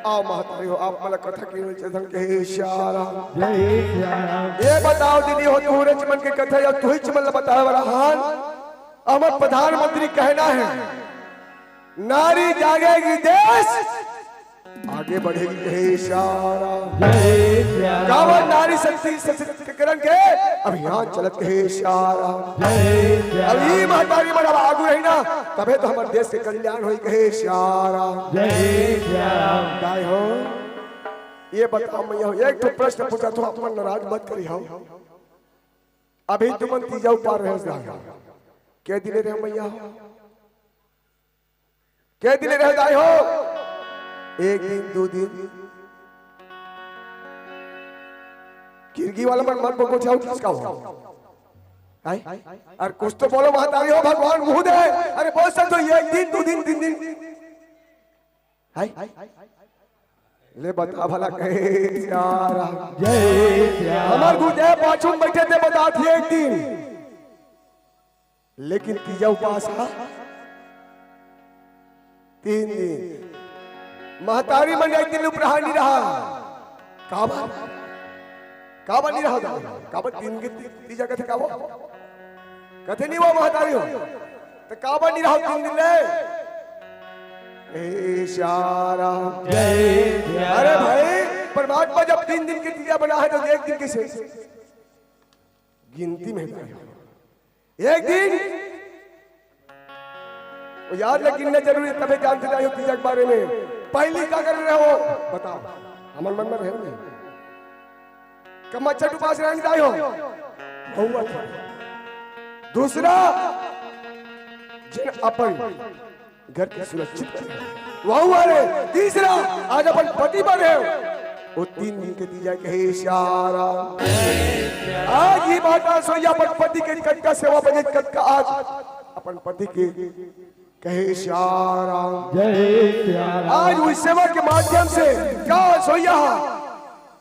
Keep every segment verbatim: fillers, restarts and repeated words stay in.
आओ महतारी हो, आप मन ला कथा के चेतन के हे सियाराम। जय सियाराम। ये बताओ दीदी हो, तुहरेच मन के कथा या तुहीच मन ला बतावे वाला हन। हमर प्रधानमंत्री कहना है, नारी जागेगी देश आगे बढ़ेगी, हे सियाराम। जय सियाराम। काबर नारी शक्ति सशक्तिकरण के अभियान चलत हे सियाराम। जय सियाराम। अब ई महतारी मन अब आगू रही ना, तभे तो हमर देश के कल्याण होई, हे सियाराम। जय सियाराम। दाई हो, ये बताओ मैया हो, एक ठो प्रश्न पूछत हों, आप मन नाराज मत करिहव। अभी तुमन तीजा उपास रहे दाई हो, के दिन रहे मैया हो? के दिन रहे दाई हो? एक दिन, दू दिन। किरगी वाला मन मत बोलो, जाओ किसका हो? हैं? अरे कुछ तो बोलो महतारी हो, भगवान मुंह दे। अरे बोल सकते हो, एक दिन, दू दिन, तीन दिन। हैं? ले बता भला कहे सियाराम। जय सियाराम। हमर गुरुदेव पाछू में बैठे थे, बतात हे एक दिन। लेकिन तीजा उपास हा तीन दिन। महतारी मन एक दिन उपराहा नहीं रहा। काबर? काबर नहीं रहा? काबर तीन दिन तीजा कथे काबर? कथे नहीं वो महतारी हो। तो काबर नहीं रहा तीन दिन ले? हे सियाराम। जय सियाराम। अरे भाई, परमात्मा जब तीन दिन के तीजा बना है तो एक दिन किसे? गिनती में है। एक दिन वो याद ले गिनना जरूरी है, तबे जानते जाए हो तीजा के बारे में। पहली का कर रहे हो बताओ, हमर मन में रहे नहीं। कब मच्छर उपास रहने जाए हो, महुआ था। दूसरा, जिन अपन घर के सुरक्षित करे, वहू वाले। तीसरा, आज अपन पति बने हो, वो तीन दिन के तीजा कहे सियाराम। आज ये बात आज सोइया अपन पति के कतका सेवा बने, कतका आज अपन पति के कहे सियाराम। जय सियाराम। आज उस सेवा के माध्यम से का सोइया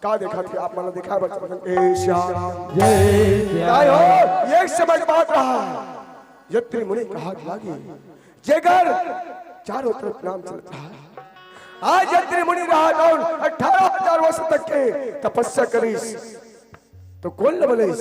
का देखा थे आप मन दिखा बच्चा कहे सियाराम। जय सियाराम। काय हो, एक समय की बात रहा, यत्री मुनि कहा लागे, जेकर चारों तरफ नाम चलता है। आज यत्री मुनि रहा, अठारह हजार वर्ष तक के तपस्या करिस, तो कोन ल बलाइस?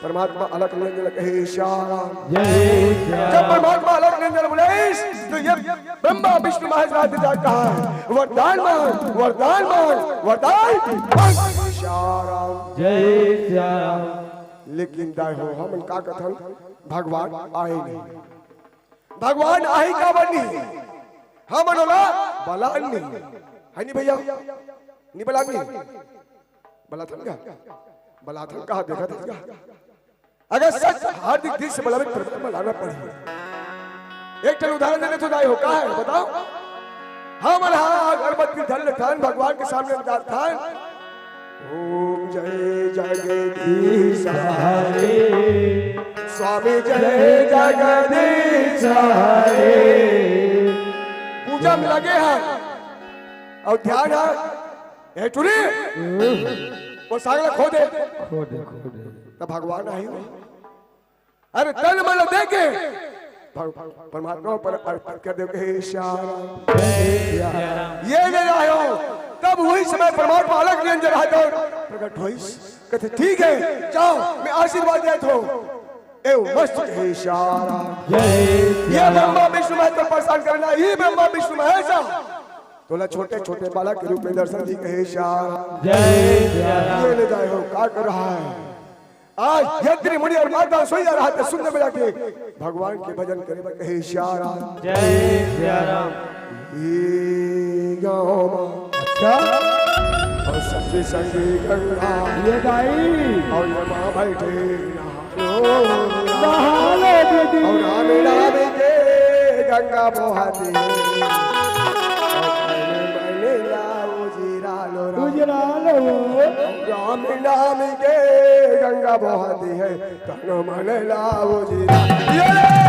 परमात्मा अलख निरंजन ल कहे सियाराम। जय सियाराम। जब परमात्मा अलख निरंजन ल बलाइस, तो ये ब्रह्मा विष्णु महेश रात जाग कहा है, "वरदान मांग, वरदान मांग, वरदान मांग।" सियाराम। जय सियाराम। लेकिन दाई हो, हमन का कथन, भगवान आए नहीं। भगवान आही काबर नहीं? हमन ओला बलान नहीं। है नहीं भैया? नहीं बलान नहीं? बलाथन का? बलाथन कहा देखा था का? अगर सच हार्दिक दिल से बलावे तो परमात्मा लाना पड़ही। एक ठन उदाहरण देने तो दाई हो, का है बताओ? हमन हा अगरबत्ती धर ले थान, भगवान के सामने बजा थान, ओम जय जगदीश हरे, स्वामी जय जगदीश हरे। पूजा में लगे हैं और ध्यान है, ए टुरी, वो सागला खो दे, खो दे, खो दे। तब भगवान आई हो। अरे तन मन दे के भग-, परमात्मा पर अर्पित कर दे, हे सियाराम। ये ले आयो। तब वही समय परमात्मा अलख निरंजन रहत प्रकट होइस। कहते, "ठीक है, जाओ, मैं आशीर्वाद देत हूँ।" ए मस्त हे सियाराम। ये ब्रह्मा विष्णु महेश को परेशान करना, ये ब्रह्मा विष्णु महेश तोला छोटे छोटे बालक के रूप में दर्शन दी, कहे सियाराम। जय सियाराम। ये ले जाए हो, का कर रहा है? आज यत्री मुनि और माता सोइया रहा थे, सुंदर बजा के भगवान के भजन करे बर कहे सियाराम। जय सियाराम। ये गाँव माँ अच्छा। और सबसे संगी गंगा। ये दाई। और ये माँ बैठे नहा लो। नहा लो दीदी। और राम नाम के गंगा बहाती है। और मन मन लाओ जी उजरा लो राम। उजरा लो। राम नाम के गंगा बहाती है, तन मन लाओ जी। ये ले।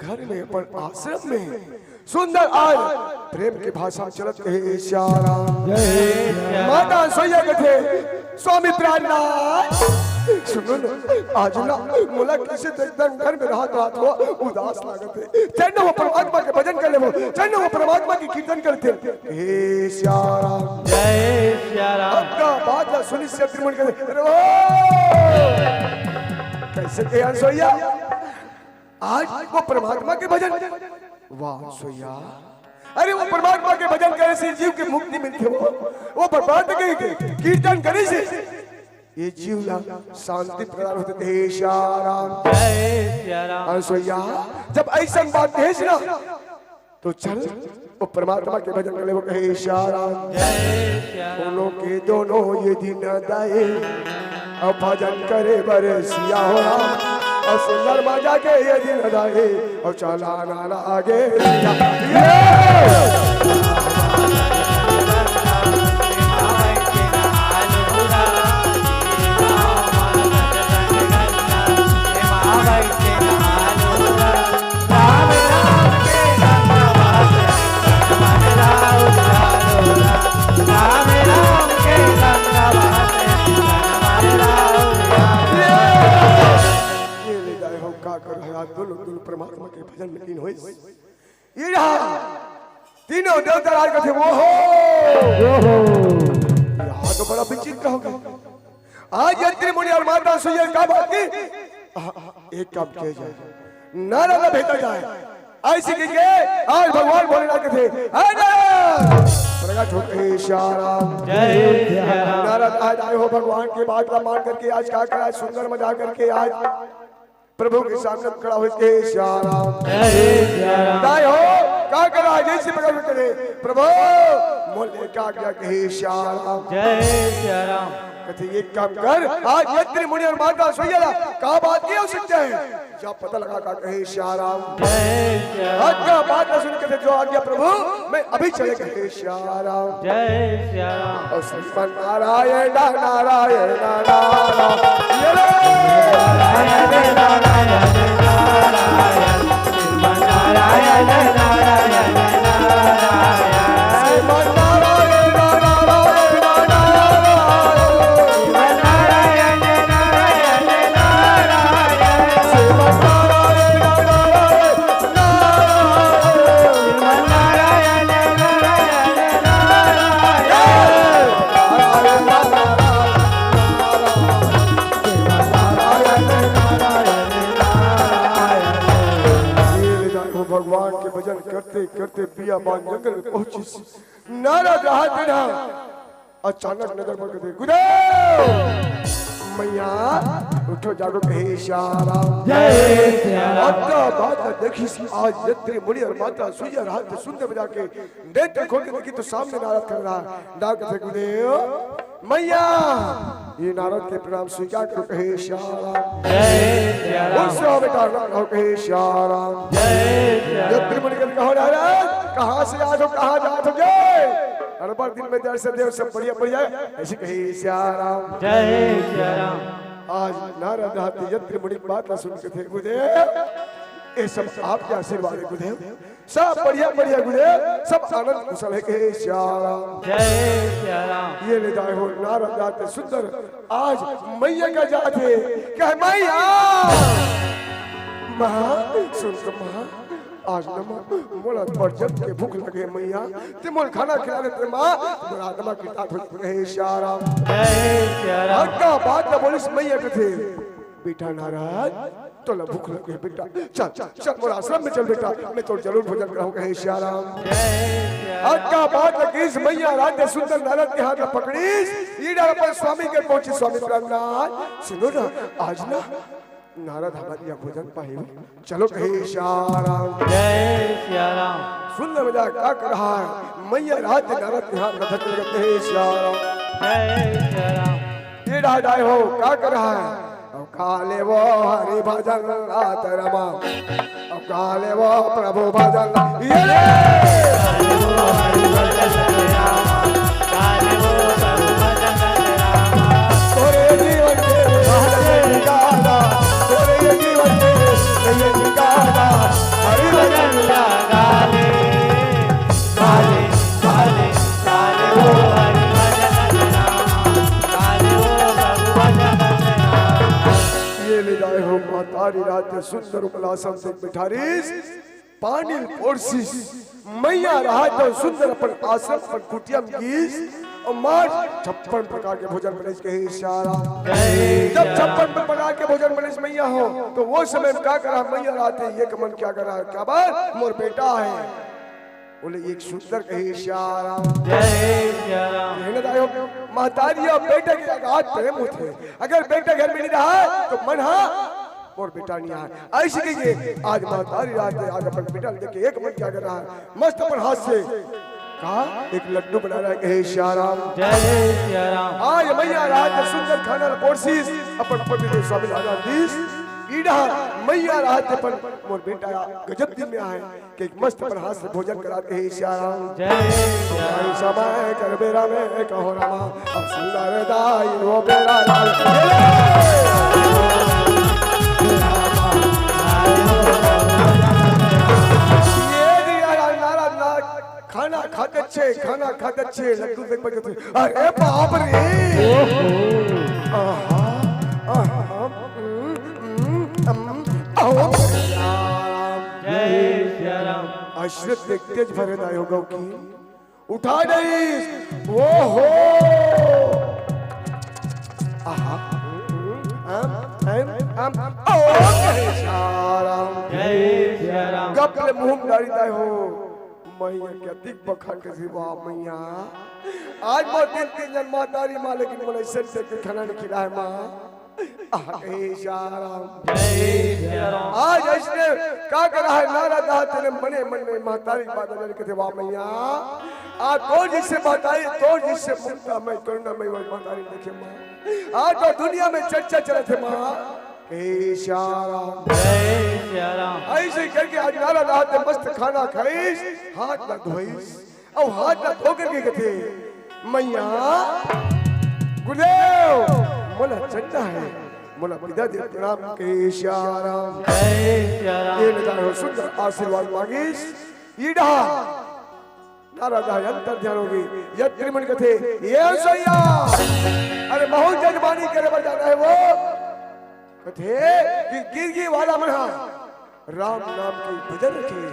घर में, अपन आश्रम में सुंदर आज प्रेम के भाषा में चलत हे श्याम राम। जय श्याम। माता सोइया कथे, स्वामी प्राणनाथ, सुनो ना, आज ना मोला कइसे तो एकदम घर में रहत रहत हो उदास लागत हे। चल ना वो परमात्मा के भजन कर लेबो, चल ना वो परमात्मा के कीर्तन करते। हे श्याम राम। जय श्याम राम। अतका बात ला सुनिस यत्री मुनि कथे, अरे ओ, कइसे कहे सोइया? आज वो परमात्मा के भजन, वाह सोइया, अरे वो परमात्मा के भजन करे से जीव के मुक्ति मिलथे। वो, वो परमात्मा के, के कीर्तन करे से ये जीव ला शांति प्रदान होथे। हे श्याम राम। जय श्याम राम। अरे सोइया, जब अइसन बात कहेस ना, तो चल, वो परमात्मा के भजन कर लेबो। हे श्याम राम। जय श्याम राम। दोनों के दोनों ये दिन दाए, अउ भजन करे बर सिया हो राम। अउ सुंदर मजा के ये दिन दाए, अउ चला ना आगे सिया। ये! ये ले दाए हो, का कर रहा है? दोनों, दोनों परमात्मा के भजन में लीन होइस। ये रहा, तीनों देवता राज कथे, "ओहो, ओहो।" यहाँ तो बड़ा विचित्र हो गया। आज यत्री मुनि अउ माता सोइया का बात की? आ, एक काम किया जाए, नारद ला भेजा जाए। अइसे कहिके आज भगवान भोलेनाथ कथे, "हे नारद, प्रगट हो।" हे श्याम राम। जय श्याम राम। नारद आज आए हो भगवान के बात ला मान करके, आज का करा, सुंदर मजा करके आज प्रभु के सामने खड़ा होइस, हे श्याम राम। जय श्याम राम। दाए हो, का करा, जइसे प्रभु कथे, "प्रभु, मोला का आज्ञा?" हे श्याम राम। जय श्याम राम। कथे, "एक काम कर, आज यत्री मुनि अउ माता सोइया ला का बात की आवश्यकता हे? जा पता लगा का।" हे श्याम राम। जय श्याम राम। आज्ञा बात ला सुन के कथे, "जो आज्ञा प्रभु, मैं अभी चले।" हे श्याम राम। जय श्याम राम। अउ श्रीमन नारायण, नारायण, नारायण। ये रे! नारायण, नारायण, नारायण। श्रीमन नारायण, नारायण, नारायण। श्रीमन नारायण, नारायण, नारायण। भगवान के भजन करते करते बियाबान जंगल में पहुंचिस। नारद रहत हे ना, अचानक नजर पड़ के देखे, गुरुदेव! मैया, उठो जागो, कहे श्याम राम। जय श्याम राम। अतका बात देखिस, आज यत्री मुनि अउ माता सोइया रहत हे, सुंदर मजा के नेत्र खोल के देखिस तो सामने नारद खड़ा हे। नारद कथे, गुरुदेव, मैया, ये नारद के प्रणाम स्वीकार करो, कहे श्याम राम। जय श्याम राम। खुश रहो बेटा, आनंद रहो, कहे श्याम राम। जय श्याम राम। यत्री मुनि कथे, कहो नारद, कहाँ से आत हो, कहाँ जात हो गे? अरे बड़ दिन में दर्शन देव, सब बढ़िया बढ़िया, अइसे कहे श्याम राम। जय श्याम राम। आज नारद रहत हे यत्री मुनि के बात ला सुन के कथे, गुरुदेव, ये सब आपके आशीर्वाद हे गुरुदेव। सब बढ़िया बढ़िया गुरुदेव, सब आनंद कुशल हे, कहे श्याम राम। जय श्याम राम। ये ले दाए हो नारद जात हे सुंदर, आज मैया का जात हे, कहे मैया, माँ, सुन तो माँ, आज न माँ, मोला बड़ जम के भूख लगे मैया, ते मोला खाना खिला देते माँ, मोर आत्मा कृतार्थ हो जाए, कहे श्याम राम। जय श्याम राम। अतका बात ला बोलिस मैया कथे, बेटा नारद, तोला भूख लगे बेटा, चल, चल, चल मोर आश्रम में चल बेटा, मैं तोर जरूर भोजन कराहूँ, कहे श्याम राम। जय श्याम राम। अतका बात ला कहिस मैया, रहत हे सुंदर नारद के हाथ ला पकड़िस, ये डाहर अपन स्वामी के पहुंचिस, स्वामी प्राणनाथ, सुनो ना, आज ना नारद हमर इहाँ भोजन पाही, चलो कहे श्याम राम। जय श्याम राम। सुंदर मजा का कर रहा हे, मैया रहत हे नारद के हाथ ला धर के लगे, कहे श्याम राम। जय श्याम राम। ये डाहर आए हो, का कर रहा हे? अब गा लेवो हरि भजन रात रमा, अब गा लेवो प्रभु भजन। ये ले! तोरे जीवन के ये ठिकाना, तोरे जीवन के ये ठिकाना, हरि सुंदर उपलासन से बिठारिस, पानी पोरसिस। मैया राहत सुंदर अपन आश्रम, अपन कुटिया म गीस अउ मार छप्पन प्रकार के भोजन बनिस, कहे सियाराम। जब छप्पन प्रकार के भोजन बनिस मैया हो, तो वो समय म का करा मैया राहत, एक मन क्या करा, काबर मोर बेटा हे। बोले एक सुंदर, कहे सियाराम। जय सियाराम। कहने दाई हो, महतारी अउ बेटा के अगाध प्रेम होथे। अगर बेटा घर में नहीं रहा तो मन हा मोर बेटा नहीं आय। ऐसे कहिके आज महतारी राहत हे, आज अपन बेटा ल देख के एक मन क्या कर रहा है, मस्त अपन हाथ से का एक लड्डू बना रहा है, कहे सियाराम। जय सियाराम। आज मैया राहत हे सुंदर खाना ल पोरसिस, अपन पति देव स्वामी ल आनंद दीस। ईड़ा मैया राहत हे अपन मोर बेटा गजब दिन में आए, के मस्त अपन हाथ से भोजन करा के, हे सियाराम। जय सियाराम। भाई समय कर बेरा में कहो रामा, अब सुंदर दाई वो बेरा लाल। ये दिया यार नारा ना, खाना खात अच्छे, खाना खात अच्छे, लड्डू देख पकड़ते। अरे बाप रे। आहा, आहा, हम्म, हम्म, हम्म, आओ। जय सियाराम। आश्रित एक तेज भरे दाई हो गौ की उठा गई। ओहो। आहा। अम, अम, अम, ओ, जय सियाराम। जय सियाराम। गप ले मुंह डारी दाई हो। मैया क्या दिख बखान के सिवा मैया। आज मोर तीन, तीन जन महतारी माँ, लेकिन मोला ऐसे से खाना नहीं खिलाए माँ। आह, हे सियाराम। जय सियाराम। आज ऐसने का करा है नारा दा तेने मने मन में महतारी बात जाने कथे वाह मैया। आ तोर जैसे महतारी, तोर जैसे ममता मैं करुणा मैं वो महतारी देखे माँ। आज तो दुनिया में चर्चा चलत हे माँ। हे सियाराम। जय सियाराम। ऐसे करके आज नारा दा ते मस्त खाना खाइस, हाथ ना धोइस। अउ हाथ ला धो करके कथे, "मैया, गुरुदेव, मोला चलना है, मोला बिदा दे, प्रणाम के सियाराम।" जय सियाराम। ये ले दाई हो सुंदर आशीर्वाद मांगिस। ईड़ा नारा दा अंतर ध्यान होगी। यत्रिमन कथे, "ये सैया, अरे बहुत जजमानी करे बर जाना है वो।" कथे कि गिरगी वाला मन हा राम नाम के भजन रखे,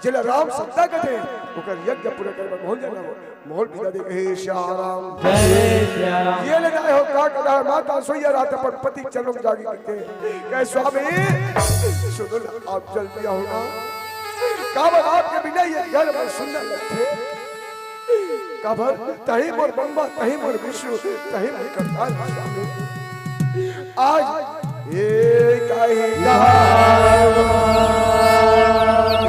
जेला राम सत्ता कथे, ओकर यज्ञ पूरा करे बर मोहल जाना हो, मोहल बिदा दे कहे सियाराम। जय सियाराम। ये ले दाई हो का करा है, माता सोइया राहत अपन पति चरणों में जाके कहते, कहे, "स्वामी, सुनो ना, आप जल्दी आओ ना, काबर आपके बिना ये घर में सुंदर लगथे।" काबर तही मोर ब्रह्मा, तही मोर विष्णु, तही मोर करतार स्वामी। आज एक ही धाम,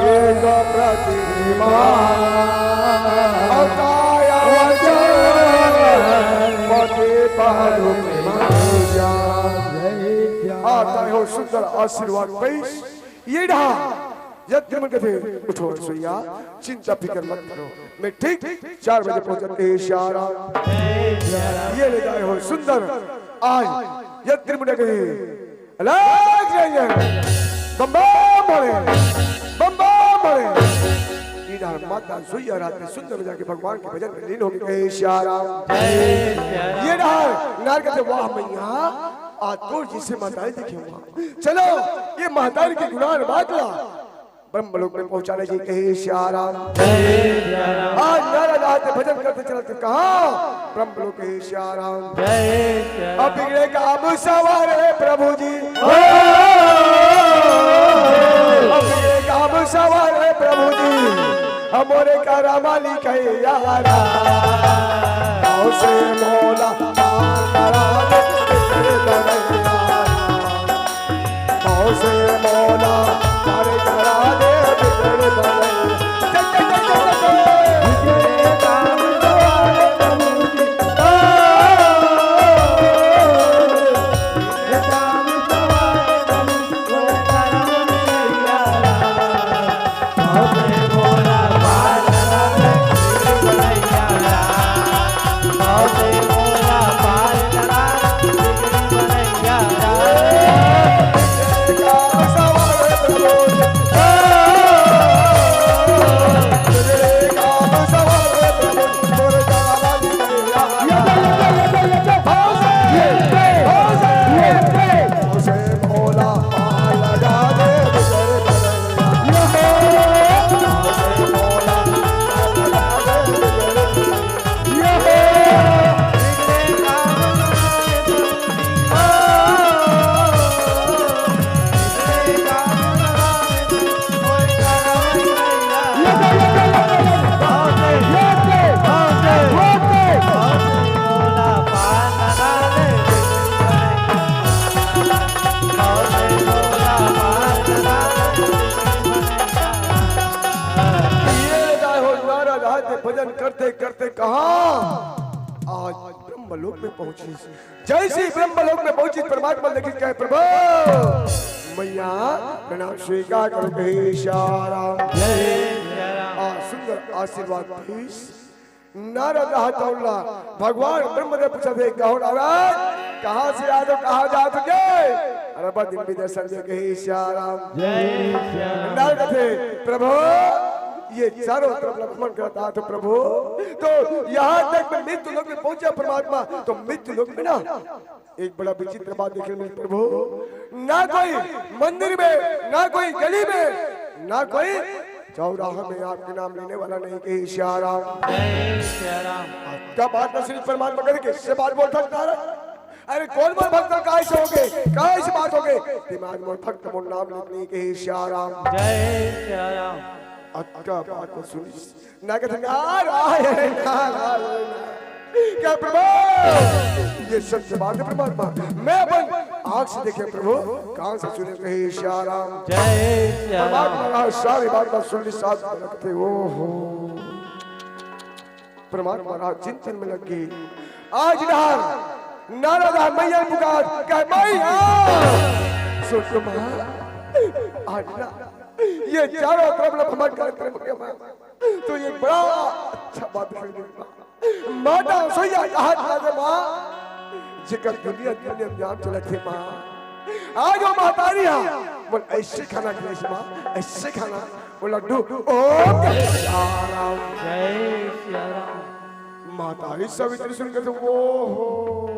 एक प्रतिमा, अवतार वचन, पति पादुके माया। आता हो सुंदर आशीर्वाद पेश। ये ढा यत्रिमन कथे, "उठो रसोइया, चिंता फिकर मत करो, मैं ठीक चार बजे पहुंचत हे सियाराम।" ये ले दाई हो सुंदर, आज यत्रिमन कथे, "अलग रहिए, बम बम भोले, बम बम भोले।" इधर माता सोइया राहत सुंदर जाके भगवान के भजन में लीन होके कहे सियाराम। ये ढा नार कथे, "वाह मैया, आज तोर जैसे महतारी देखे हुआ।" चलो, ये महतारी के गुणान बात ला ब्रह्मलोक में पहुंचाने जी कहे सियाराम। आज नारा गाते भजन करते चलते कहा ब्रह्मलोक कहे सियाराम। अब बिगड़े काम सवार है प्रभु जी, अब बिगड़े काम सवार है प्रभु जी, हमरे का रामाली कहे यारा। से मोला करा दे, से मोला, अरे करा दे, बिगड़ बने। चल, चल, चल, चल, चल, चल। भजन करते करते कहाँ आज ब्रह्मलोक में पहुंचिस। जैसे ही ब्रह्मलोक में पहुंचिस, परमात्मा देखिस, कहे, "प्रभु, मैया, प्रणाम स्वीकार करो।" कहे, "श्याम राम।" जय श्याम राम। आ, सुंदर आशीर्वाद दीस। नारद हाथ उल्ला, भगवान ब्रह्मदेव पूछत हे, "कहो नारद, कहाँ से आत हो, कहाँ जात हो?" "अरे बस दिन भी दर्शन दे।" कहे, "श्याम राम।" जय श्याम राम। नारद कथे, "प्रभु, ये चारों तरफ भ्रमण करता तो प्रभु, तो यहाँ तक मैं मृत्यु लोक में पहुंचा परमात्मा, तो मृत्यु लोक में ना एक बड़ा विचित्र बात देखने मिली प्रभु, ना कोई मंदिर में, ना कोई गली में, ना कोई चौराहा में आपके नाम लेने वाला नहीं।" कहे, "श्याम राम।" जय श्याम राम। क्या बात ना सुनी परमात्मा, कहे, "किससे बात बोल सकता है? अरे कौन मोर भक्त, काय से होगे, काय से बात होगे? दिमाग मोर भक्त मोर नाम लेत नहीं।" कहे, "श्याम राम।" जय श्याम राम। अतका बात ना सुनी, ना कथे, "नारायण, नारायण।" कहे, "प्रभु, ये सत्य बात है परमात्मा, मैं अपन आँख से देखे प्रभु, कान से सुने।" कहे, "श्याम राम।" जय श्याम राम। परमात्मा महाराज सारी बात ना सुन ली, साथ में रखते, "ओहो।" परमात्मा महाराज चिंतन में लग गए। आज डहर नारद डहर मैया पुकार, कहे, "मैया, सुन तो माँ, आज ना ये चारों तरफ ला भ्रमण करत रहे मैया, तो ये बड़ा अच्छा बात कर दे माँ।" माता सोइया हाथ लगे माँ, जेकर दुनिया दुनिया में नाम चलत हे माँ। आज वो महतारी हा, बोल ऐसे खाना खिलाइस माँ, ऐसे खाना, वो लड्डू, ओम कहे श्याम राम। जय श्याम राम। माता ही सावित्री सुन के तो, "ओहो,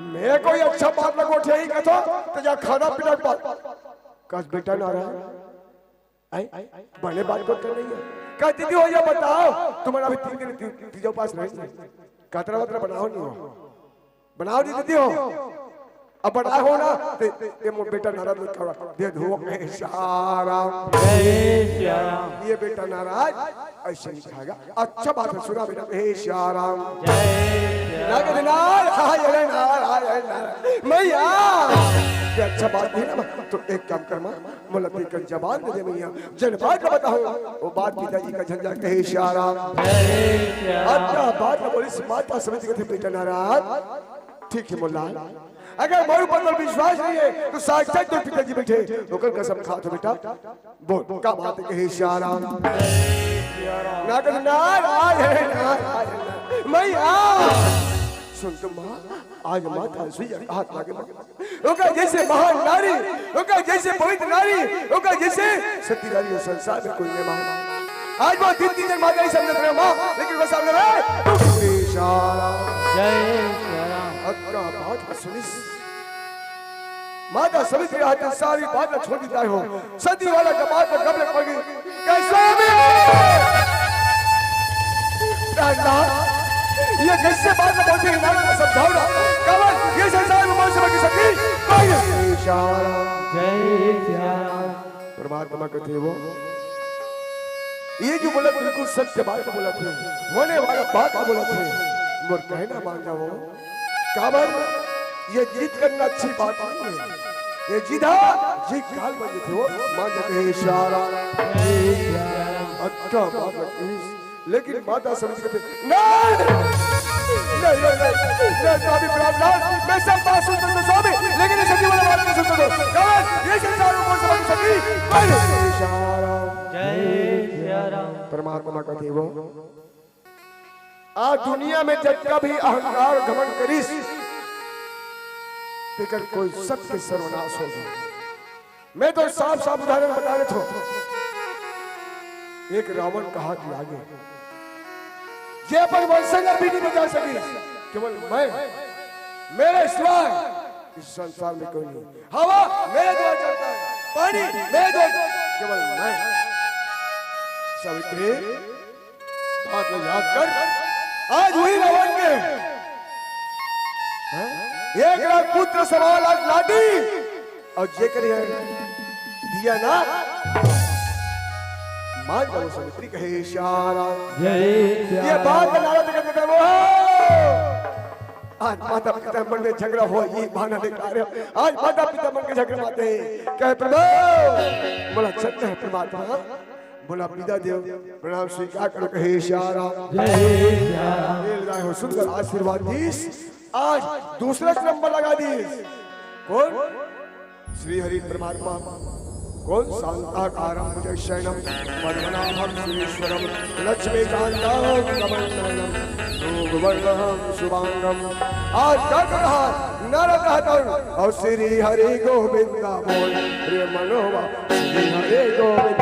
मैं कोई अच्छा बात ना गोठियाही कथो, तो या खाना पीना के बात।" कस बेटा नारायण, आई, बने बात को तो नहीं है। कह दीदी हो, या बताओ, तुम्हारा अभी तीन दिन ती-, तीजो पास नहीं है। कतरा वतरा बनाओ नहीं हो। बनाओ नहीं दीदी हो। अब बनाओ हो ना, ते, ते, ते मोर बेटा नाराज नहीं खावा। दे दो, कहे श्याम राम। जय श्याम राम। ये बेटा नाराज, ऐसे नहीं खाएगा। अच्छा बात है, सुना बेटा, हे श्याम राम। जय श्याम। ना कहते, "नारायण, नारायण, नारायण।" मैया, ये अच्छा बात नहीं ना, तो एक काम कर माँ, मोला तेकर जबान दे दे मैया, जन बात का बताओ, वो बात पिताजी का झंझट कहे श्याम राम। जय श्याम। अच्छा बात ना बोली, माता समिति कथे, "बेटा नाराज, ठीक है मोला, अगर मोर ऊपर तोर विश्वास नहीं है, तो साक्षात तोर पिताजी बैठे, ओकर कसम खा तो बेटा।" बोल, का बात कहे श्याम राम? ना कर, नारायण, नारायण। मैया, सुन तो माँ, आज माता सुइया हाथ लागे माँ। ओकर जैसे महान नारी, ओकर जैसे पवित्र नारी, ओकर जैसे सती नारी ये संसार में कोई नहीं माँ। आज वो तीन तीन जन माता ही समझत रहे माँ, लेकिन वो सामने रहे, तू श्याम राम। जय श्याम राम। अतका बात सुनिस। माता सवित्री आते सारी बात ला छोड़ देता हो। सती वाला का बात में गबले पड़ गई। कहे, "स्वामी! दादा, ये कैसे बात बोलते हैं? नाना का समझाओ ना। कमल, ये संसार में मौज मस्ती सती, कोई नहीं।" जय श्याम। परमात्मा कथे वो, ये जो बोलत बिल्कुल सत्य बात बोलत हे, होने वाला बात बोलत हे, मोर कहना मान जाओ। काबर ये जिद करना अच्छी बात नहीं है। ये जिदा, जिद काल बन जथे हो, मान जाते हैं इशारा। अच्छा बात लगती है। लेकिन माता सवित्री कथे, "नहीं, नहीं, नहीं, नहीं, नहीं, स्वामी प्राणनाथ, मैं सब बात सुन सकता हूँ स्वामी, लेकिन ये सती वाला बात नहीं सुन सकता। काबर ये संसार में कौन सा बात सती?" पर इशारा। जय सिया राम। परमात्मा कथे वो, आज दुनिया में जतका भी अहंकार घमंड करिस, तेकर कोई सबके सर्वनाश हो गया। मैं तो साफ साफ उदाहरण बता देता हूँ। एक रावण कहा कि आगे जे अपन वंशंगर भी नहीं बचा सकी, केवल मैं, मेरे सिवाय इस संसार में कोई नहीं। हवा मेरे द्वारा चलता है, पानी मेरे द्वारा, केवल मैं। सावित्री, बात ला याद कर, आज वही रावण के, हैं? एक लाख पुत्र सवा लाख लाठी, और जेकर ये दिया ना, मान जाओ सावित्री कहे इशारा। जय सिया ये बात राम। नारद कहते थे, वो आज माता पिता मन में झगड़ा हो, ये बहाना निकाल रहे हो। आज माता पिता मन के झगड़ा आते हैं, कहे, "प्रभु, मोला चलते हैं परमात्मा।" बोला विदा देव, प्रणाम स्वीकार करो, कहे सिया राम। जय सिया राम। ये लगा हो सुंदर आशीर्वाद दीस, आज दूसरा नंबर लगा दीस। कौन? श्री हरि परमात्मा। कौन? शांताकारं भुजगशयनं पद्मनाभं सुरेश्वरं लक्ष्मीकांतं कमलनयनं योगवर्धनं शुभांगं। आज का कर रहा है? नारद रहता हूँ। और श्री हरि गोविंदा बोल, प्रिय मनोवा, श्री हरि गोविंद।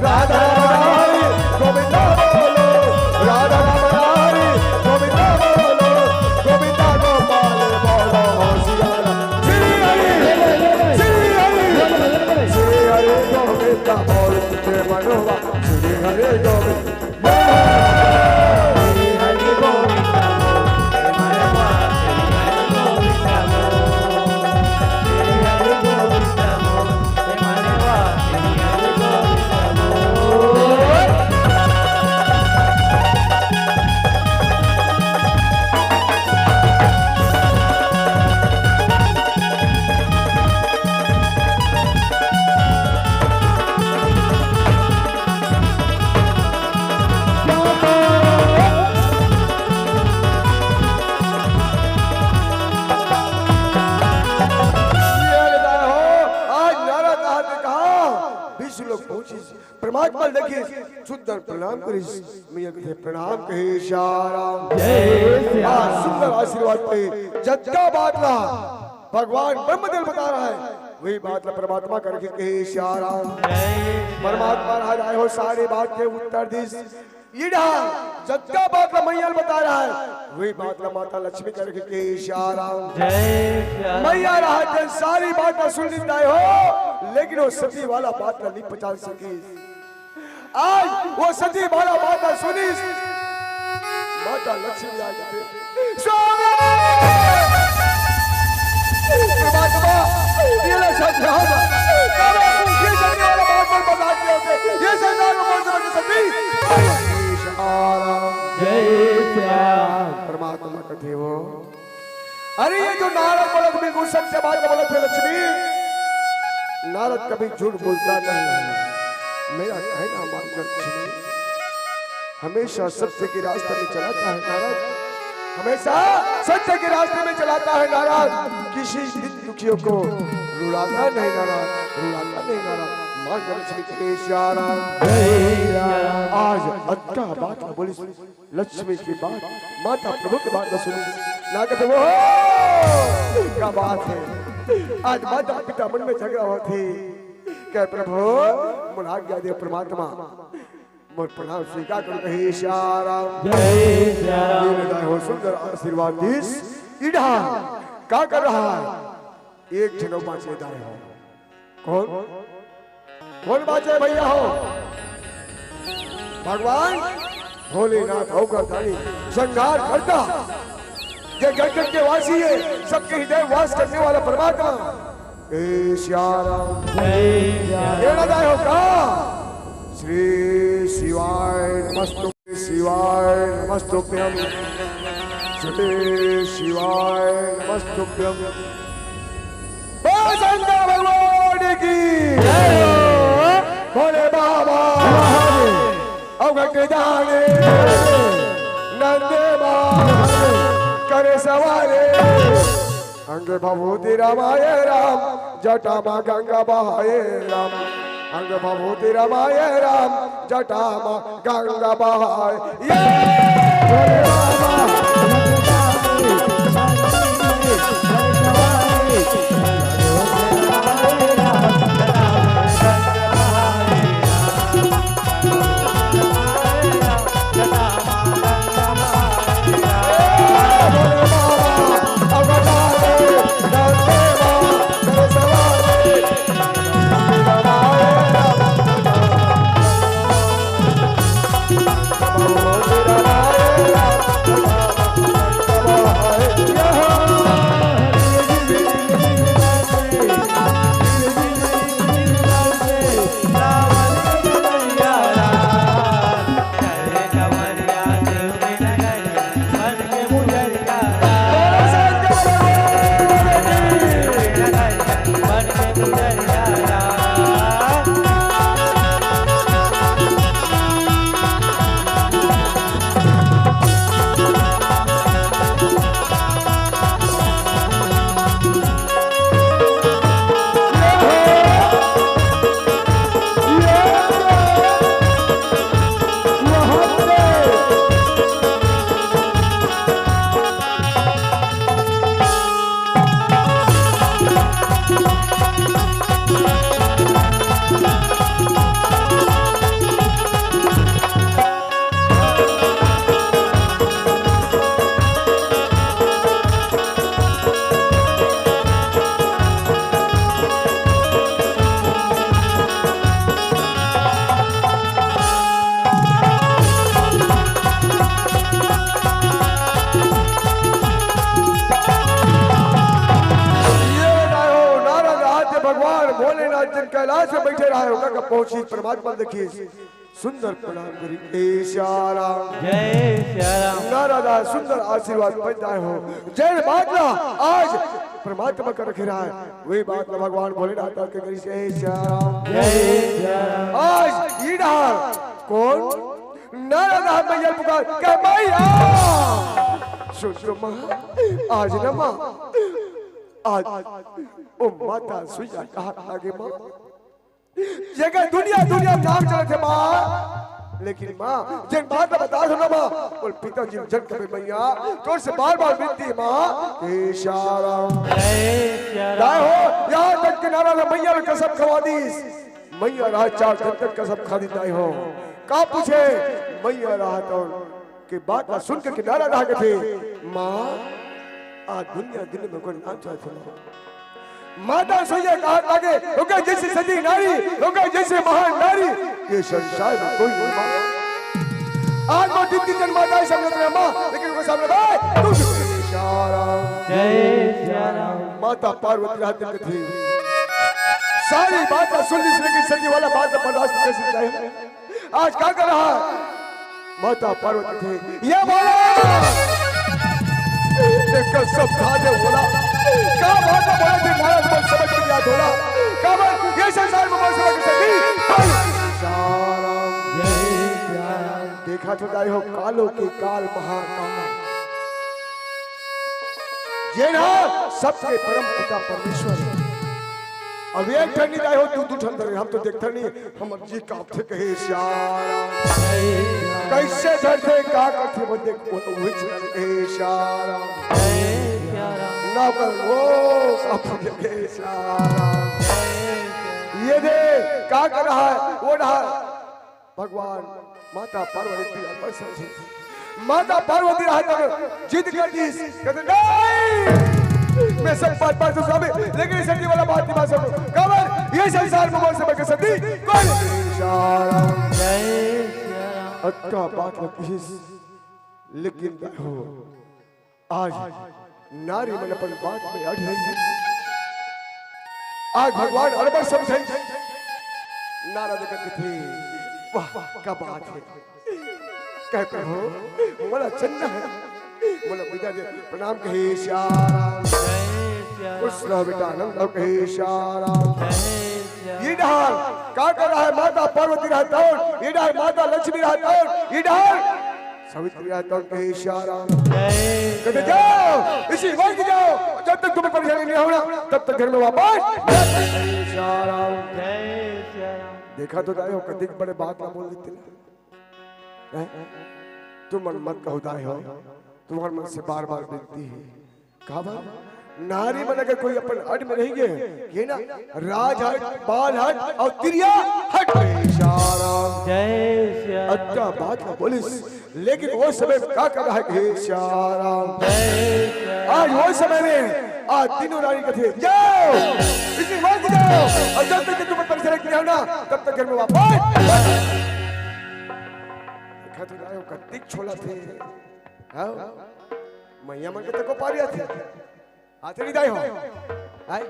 राधा राम हरि गोविंदा बोलो, राधा राम हरि गोविंदा बोलो, गोविंदा गोपाल बोलो, सिया राम। श्री हरि, श्री हरि, श्री हरि गोविंदा बोल, प्रिय मनोवा, श्री हरि गोविंद। ये बताया हो, आज नारद कहा थे, कहा, विष्णु लोग पहुंचिस, परमात्मा ल देखिस, सुंदर प्रणाम करिस, मैया कथे प्रणाम कहे सिया राम। जय सिया आज राम। सुंदर आशीर्वाद पे जतका बात ला भगवान ब्रह्मदेव बता रहा है, वही बात ला परमात्मा करके कहे सिया राम। जय सिया परमात्मा राम। राज आए हो, सारी बात के उत्तर दिस। इड़ा जतका बात ला मैया ल बता रहा है, वही बात ला माता लक्ष्मी करके कहे सिया राम। जय सिया राम। मैया रहा जन सारी बात ला सुन लेता हो, लेकिन वो सती वाला बात ला नहीं पहचान सकी। आज वो सती वाला बात ला सुनिस, माता लक्ष्मी आ गई। स्वामी! परमात्मा, ये ले सत्य हो जा। ये सत्य वाला बात मत बता दिया उसे। ये संसार में मौज मस्ती। जय सिया राम। परमात्मा कथे हो। अरे, ये जो नारद बोलत बिल्कुल सत्य बात बोलत हे लक्ष्मी। नारद कभी झूठ बोलता नहीं है। मेरा कहना मान लक्ष्मी। हमेशा सत्य के रास्ते में चलाता है नारद, हमेशा सत्य के रास्ते में चलाता है नारद। किसी भी दुखियों को रुलाता नहीं नारद, रुलाता नहीं नारद। माँ लक्ष्मी के सिया राम। आज अतका बात ना बोलिस, लक्ष्मी की बात, माता प्रभु की बात ना सुनिस। ना कहते वो क्या बात है, आज माता पिता मन में झगड़ा होत हे। कहे प्रभु, मोला आज्ञा दे परमात्मा, मोर प्रणाम स्वीकार करो, कहे सिया राम। जय सिया राम। ये विदाई हो सुंदर आशीर्वाद दिस। इड़ा का कर रहा है? एक झन बाचे दाई हो। कौन? कौन बाचे भैया हो? भगवान भोलेनाथ होकर दानी संहार करता। ये गण गण के वासी है, सबके हृदय वास करने वाला परमात्मा। ए सिया राम। जय सिया राम। ये ना दाई हो का? श्री शिवाय नमस्तु। शिवाय नमस्तुभ्यं। श्री शिवाय नमस्तुभ्यं। बोल शंकर भगवान की। जय हो। भोले बाबा। अवघट दानी। नंदे माँ। करे सवारी। अंग भभूति रमाय राम, जटा मा गंगा बहाय राम। अंग भभूति रमाय राम, जटा मा गंगा बहाय। ये भोले बाबा। पहुंचिस, परमात्मा ल देखिस, सुंदर प्रणाम करिस, ए सिया राम। जय सिया राम। नारद ह सुंदर आशीर्वाद पाय दाय हो। जेन बात ला आज परमात्मा कर रखे रहय, वही बात ला भगवान भोलेनाथ के करिस, ए सिया राम। जय सिया राम। आज ये डहर कोन? नारद ह मैया ल पुकार, कहे, "मैया, सुन तो माँ, आज ना माँ, आज ओ माता सुइया कहा आगे माँ।" जेकर दुनिया, दुनिया नाम चलत हे माँ, लेकिन माँ, जेन बात ला बतात हंव ना माँ, बोल पिताजी जन कबे मैया, तोर से बार-बार विनती हे माँ, ए सिया राम। जय सिया राम। दाय हो, यहाँ तक के नारद ह मैया ल कसम खवा दिस। मैया रहय चार दिन तक कसम खा दिस दाय हो। का पूछे? मैया रहय तौन के बात ला सुन के नारद ह कथे, माँ, आज दुनिया दिन में कोई नाम चलत हे। माता सुइया कहा आगे, ओकर जइसे सती नारी, ओकर जइसे महान नारी, ये संसार में कोई नहीं माँ। आज वो दिन दिन माता समझत रहे माँ, लेकिन ओकर सामने भाई, तू सिया राम। जय सिया राम। माता पार्वती रहत कथे, सारी बात ला सुन लिस, लेकिन सती वाला बात ला बर्दाश्त नहीं कर सकता है। आज का कर रहा? माता पार्वती कथे, ये बोला, ये कसम खा दे बोला, का बात बोला थे महाराज, मन समझ के दिया थोड़ा, का बात ये संसार में मन समझ के सती, जय सिया राम। देखा तो दाई हो, कालो के काल महाकाल, जेन ह सबके परम पिता परमेश्वर। अब एक ठन नहीं दाई हो, दू दू ठन धरे, हम तो देखथन नहीं, हमर जी कांपथे कहे सिया राम। कइसे धरथे, का करथे, वो देख, वो तो उही चलन कहे सिया राम। ना कर, वो सब कहे सिया राम। ये दे, का कर रहा है, वो रहा। भगवान माता पार्वती अब्बड़ समझे। माता पार्वती रहय तब जिद कर दिस, कथे, "नहीं, मैं सब बात, बात तो स्वामी, लेकिन ये सती वाला बात नहीं मान सकूं। काबर ये संसार में मन समझ के सती कोई नहीं।" जय सिया राम। अतका बात ल किहिस, लेकिन देखो, आज नारी मन अपन बात में अड़ रही है। आज भगवान अड़बड़ समझे। नारद कथे, "वाह, का बात है।" कहे, "प्रभु, मोला चलना है, मोला विदा दे।" प्रणाम कहे सिया राम। खुश रहो बेटा, आनंद रहो कहे सिया राम। ये डहर का कर रहा है? माता पार्वती रहय तौन, ये डहर माता लक्ष्मी रहय तौन, ये डहर सावित्री रहय तौन कहे सिया राम। कथे, "जाओ, इसी वक्त जाओ, जब तक तुम्हें परेशानी नहीं होना, तब तक घर में वापस।" सिया राम। देखा तो दाई हो, कतिक बड़े बात ला बोल देथे। हैं? तुमन मत कहो दाई हो, तुम्हर मन से बार-बार विनती है। काबर? नारी मन अगर कोई अपन अड़ में रहि गे, ये ना, राज हट, बाल हट अउ तिरिया हट। सिया राम। जय सिया राम। अतका बात ला बोलिस, लेकिन वो समय में का कर रहा है, हे सिया राम। जय सिया राम। आज वो समय में, आज तीनों रानी कथे, "जाओ, इसी वक्त जाओ, अउ जब तक तुमन परेशान नहीं होना, तब तक घर में वापस।" देखा तो दाई हो, कतिक छोला थे। हाँ? मैया मन के तको पारी आथे। आथे नहीं दाई हो? आय?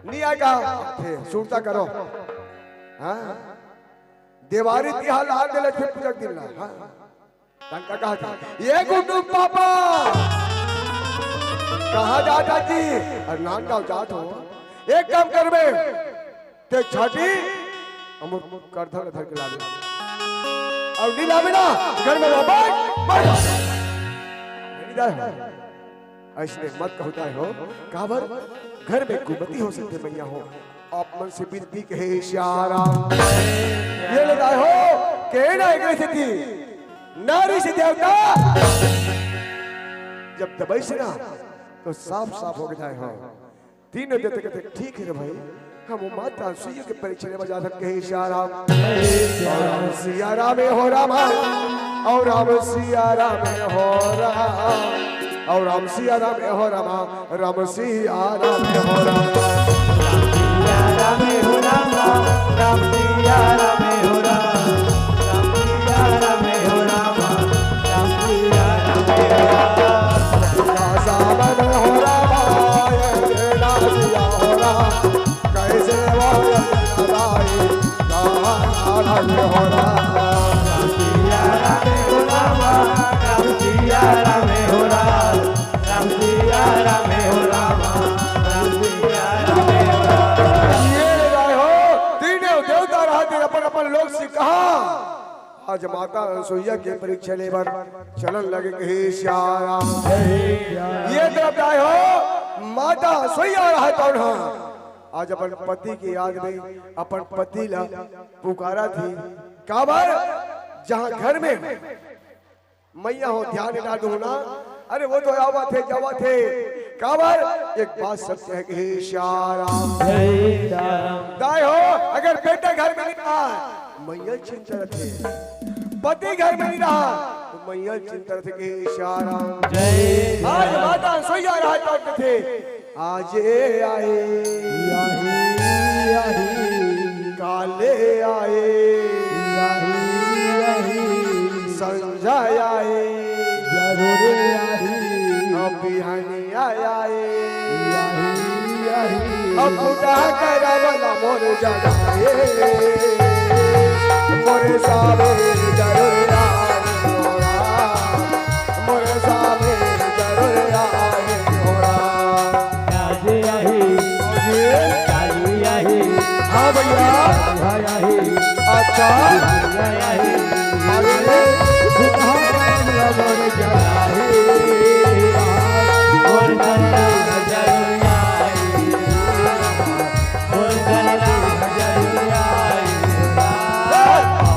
नहीं आय का? आथे, सुरता करो। हाँ? देवारी तिहार ला आगे लक्ष्मी पूजा के दिन ला। हाँ? तंका कहा था, "ये गुड्डू पापा, कहाँ जात हस?" अरे नांदगांव जात हों। एक काम करबे, ते छाटी, अउ मोर करधन धर के लाबे। अउ नहीं लाबे ना, घर में वापस मर जा। नहीं दाई हो। अइसने मत कहो दाई हो। काबर? घर में कुमति हो सकथे मैया हो। आप मन से विनती कहे सिया राम। ये ले दाई हो, के ना एक सेती नारी से देवता। जब दबइस ना, तो साफ साफ हो गे दाई हो। तीनों देवता कथे, "ठीक है रे भाई, हम वो माता सुइया के परीक्षा लेवा जात हन कहे सिया राम।" अउ राम सिया राम हो रामा, अउ राम सिया राम हो रामा, अउ राम सिया राम हो रामा, राम सिया राम हो रामा। राम हो राम, राम सिया राम हो राम, राम सिया राम हो राम, राम सिया राम हो राम, राम सिया राम हो राम। ये ले जाए हो, तीनों देवता रहते अपन अपन लोग से कहा, आज माता अनसुईया के परीक्षा लेबर चलन लगे, कहे सिया राम। ये तरफ जाए हो, माता अनसुईया रहत हन, आज अपन पति के याद में अपन पति ला पुकारा थी। काबर? जहाँ घर में मैया हो, ध्यान डाल दो ना। अरे वो तो आवत हे, जावत हे। काबर? एक बात सत्य है कि हे सिया राम। जय सिया राम। दाई हो, अगर बेटा घर में नहीं रहा, मैया चिंता रथे। पति घर में नहीं रहा, तो मैया चिंता रथे कि हे सिया राम। जय सिया आज राम। माता अनसुईया रहा तो थे। आजे आए, आही, आही। काले आए, आही, आही। संझा आए, जरूर आही। अब बिहानिया आए, आही, आही। अब फुटा करवला मोर जगाए, मोर सावे जरूर आए मोरा, मोर सावे जरूर आए मोरा। आज आही, काली आही, हाँ भैया। संझा आही, अच्छा। बिहानिया आही। अरे, बुढ़ा काम लगन जाही। और करना जरूर आही। और करना जरूर आही।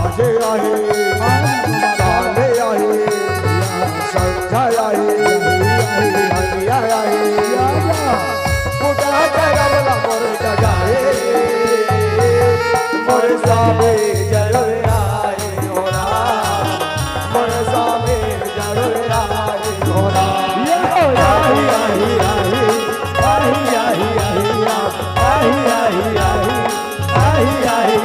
आज आही, काले आही, संझा आही, बिहानिया आही। बुढ़ा करवला मोर जगाए, मोर सावे जरूर आए मोरा, मोर सावे जरूर आए मोरा। ये हो, आही, आही, आही, आही, आही, आही, आही, आही, आही।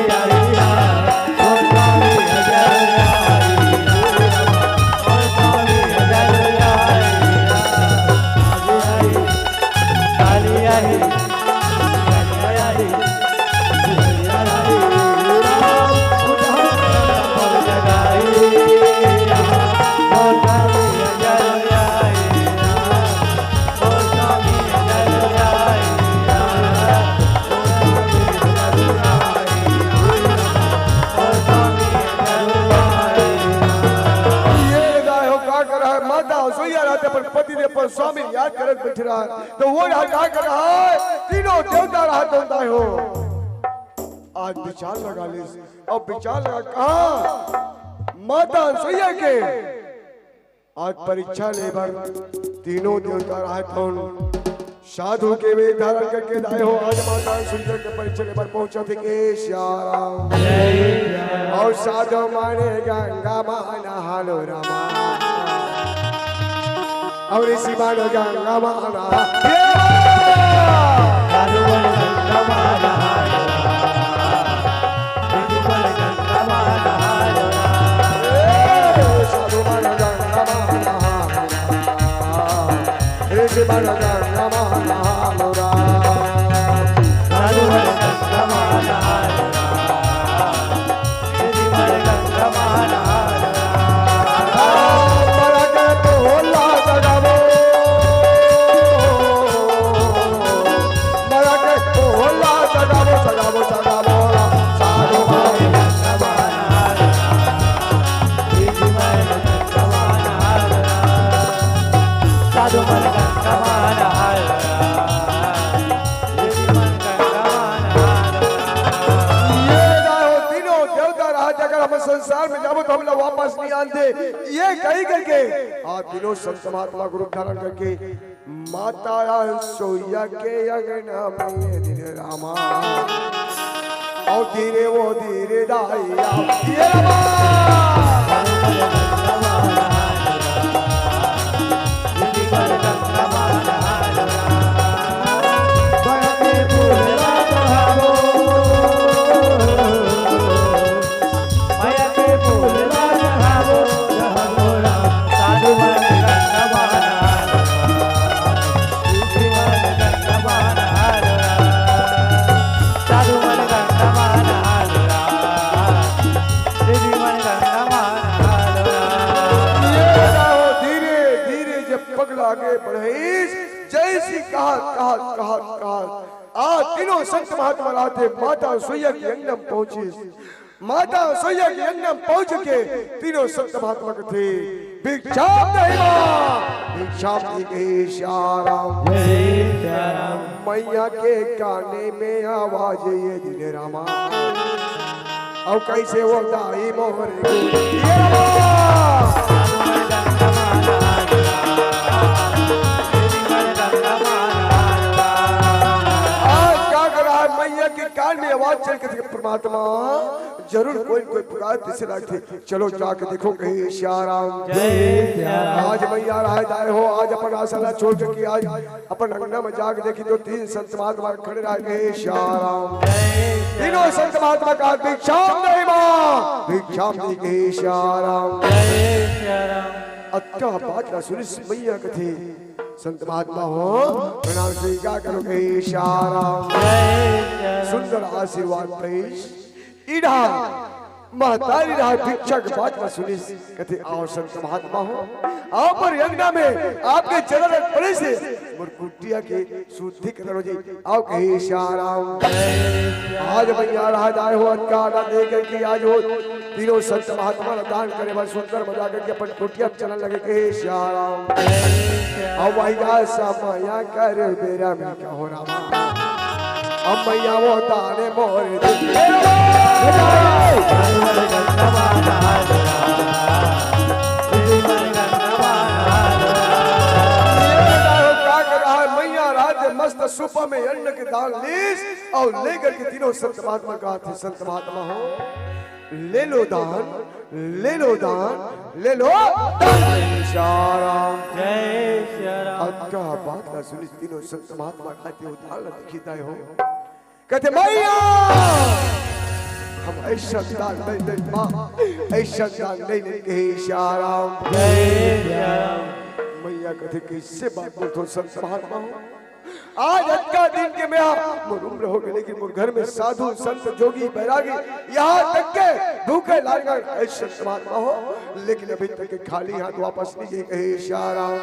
ये गाय हो का कर रहा है? माता अनसुईया रहते अपन पति देव अपन स्वामी याद करत बैठ रहा है, तो वो यहाँ का कर रहा है? तीनों देवता रहत होता हो। आज विचार लगा ले, अब विचार लगा कहा माता अनसुईया के आज परीक्षा लेबर तीनों देवता रहत हन। साधु के वेश धारण करके दाई हो, आज माता अनसुईया के परीक्षा लेबर पहुंचा थे के सिया राम। और साधु माने गंगा माँ नहा लो रामा, और ऋषि माने गंगा माँ नहा। साधु माने गंगा माँ नहा लो रामा। ये ना हो, तीनों देवता रहा, अगर हम संसार में जाबो तो हमला वापस नहीं आनते। ये कही करके आप तीनों संत महात्मा का रूप धारण करके माता अनसुईया के अंगना में दिन रामा। और धीरे वो धीरे दाई आ, ये रामा। आगे बढ़िस। जइसे कहत, कहत, कहत, कहत, आ तीनों संत महात्मा रहिथे माता सोइया के अंगना म पहुंचिस। माता सोइया के अंगना म पहुंच के तीनों संत महात्मा कथे, "भिक्षाम देहि मां, भिक्षाम देहि।" कहे, "सिया राम।" जय सिया राम। मैया के काने में आवाज ये दिन रामा। अउ कइसे होता ही मोर गुण। ये रामा। आज का करा हे, मैया के कान में आवाज चल के, परमात्मा जरूर कोई न कोई पुकार तइसे लागथे। चलो जाके देखो, कहे, "सिया राम।" जय सिया राम। आज मैया रहिथे हो, आज अपन आसन ला छोड़ के आज अपन अंगना में जाके देखिस तो तीन संत महात्मा खड़े रहिथे, "कहे, सिया राम।" तीनों संत महात्मा कथे, "भिक्षाम देहि मां, भिक्षाम देहि।" कहे, "सिया राम।" अतका बात ला सुनिस मैया कथे, "संत महात्मा हो, प्रणाम स्वीकार करो।" कहे, "सिया राम।" सुंदर आशीर्वाद पाइस। इड़ा महतारी रहा भिक्षा के बात ला सुनिस, कथे, "आओ संत महात्मा हो, आओ मोर अंगना में, आपके चरण पड़े से मोर कुटिया के शुद्धि करो जी, आओ।" कहे, "सिया राम।" आज मैया रहिथे हो, अतका आनंद दे करके आज हो तीनों संत महात्मा ला दान करे बर सुंदर मजा करके अपन कुटिया में चलन लगे, कहे, "सिया राम।" अब वही समय कर बेरा में कहो रामा। अब मैया वो दाने मोर दे। का करा हे, मैया रहिथे मस्त सुपा में अन्न के दान लिस अउ लेकर के तीनों संत महात्मा कथे, "संत महात्मा हो, ले लो दान, ले लो दान, ले लो दान।" सिया राम। जय सिया राम। अतका बात ला सुनिस तीनों संत महात्मा कथे, "वो दान ला देखिस दाई हो।" कथे, "मैया, हम अइसन दान नइ देन मां, अइसन दान नइ देन।" कहे, "सिया राम।" जय सिया राम। मैया कथे, "कइसे बात बोलथो संत महात्मा हो? आज अतका दिन के में मोर उम्र हो गे, लेकिन मोर घर में साधु, संत, जोगी, बैरागी, यहाँ तक के भूखे लांगड़ अइसन संत महात्मा हो, लेकिन अभी तक के खाली हाथ वापस नइ गे।" कहे, "सिया राम।"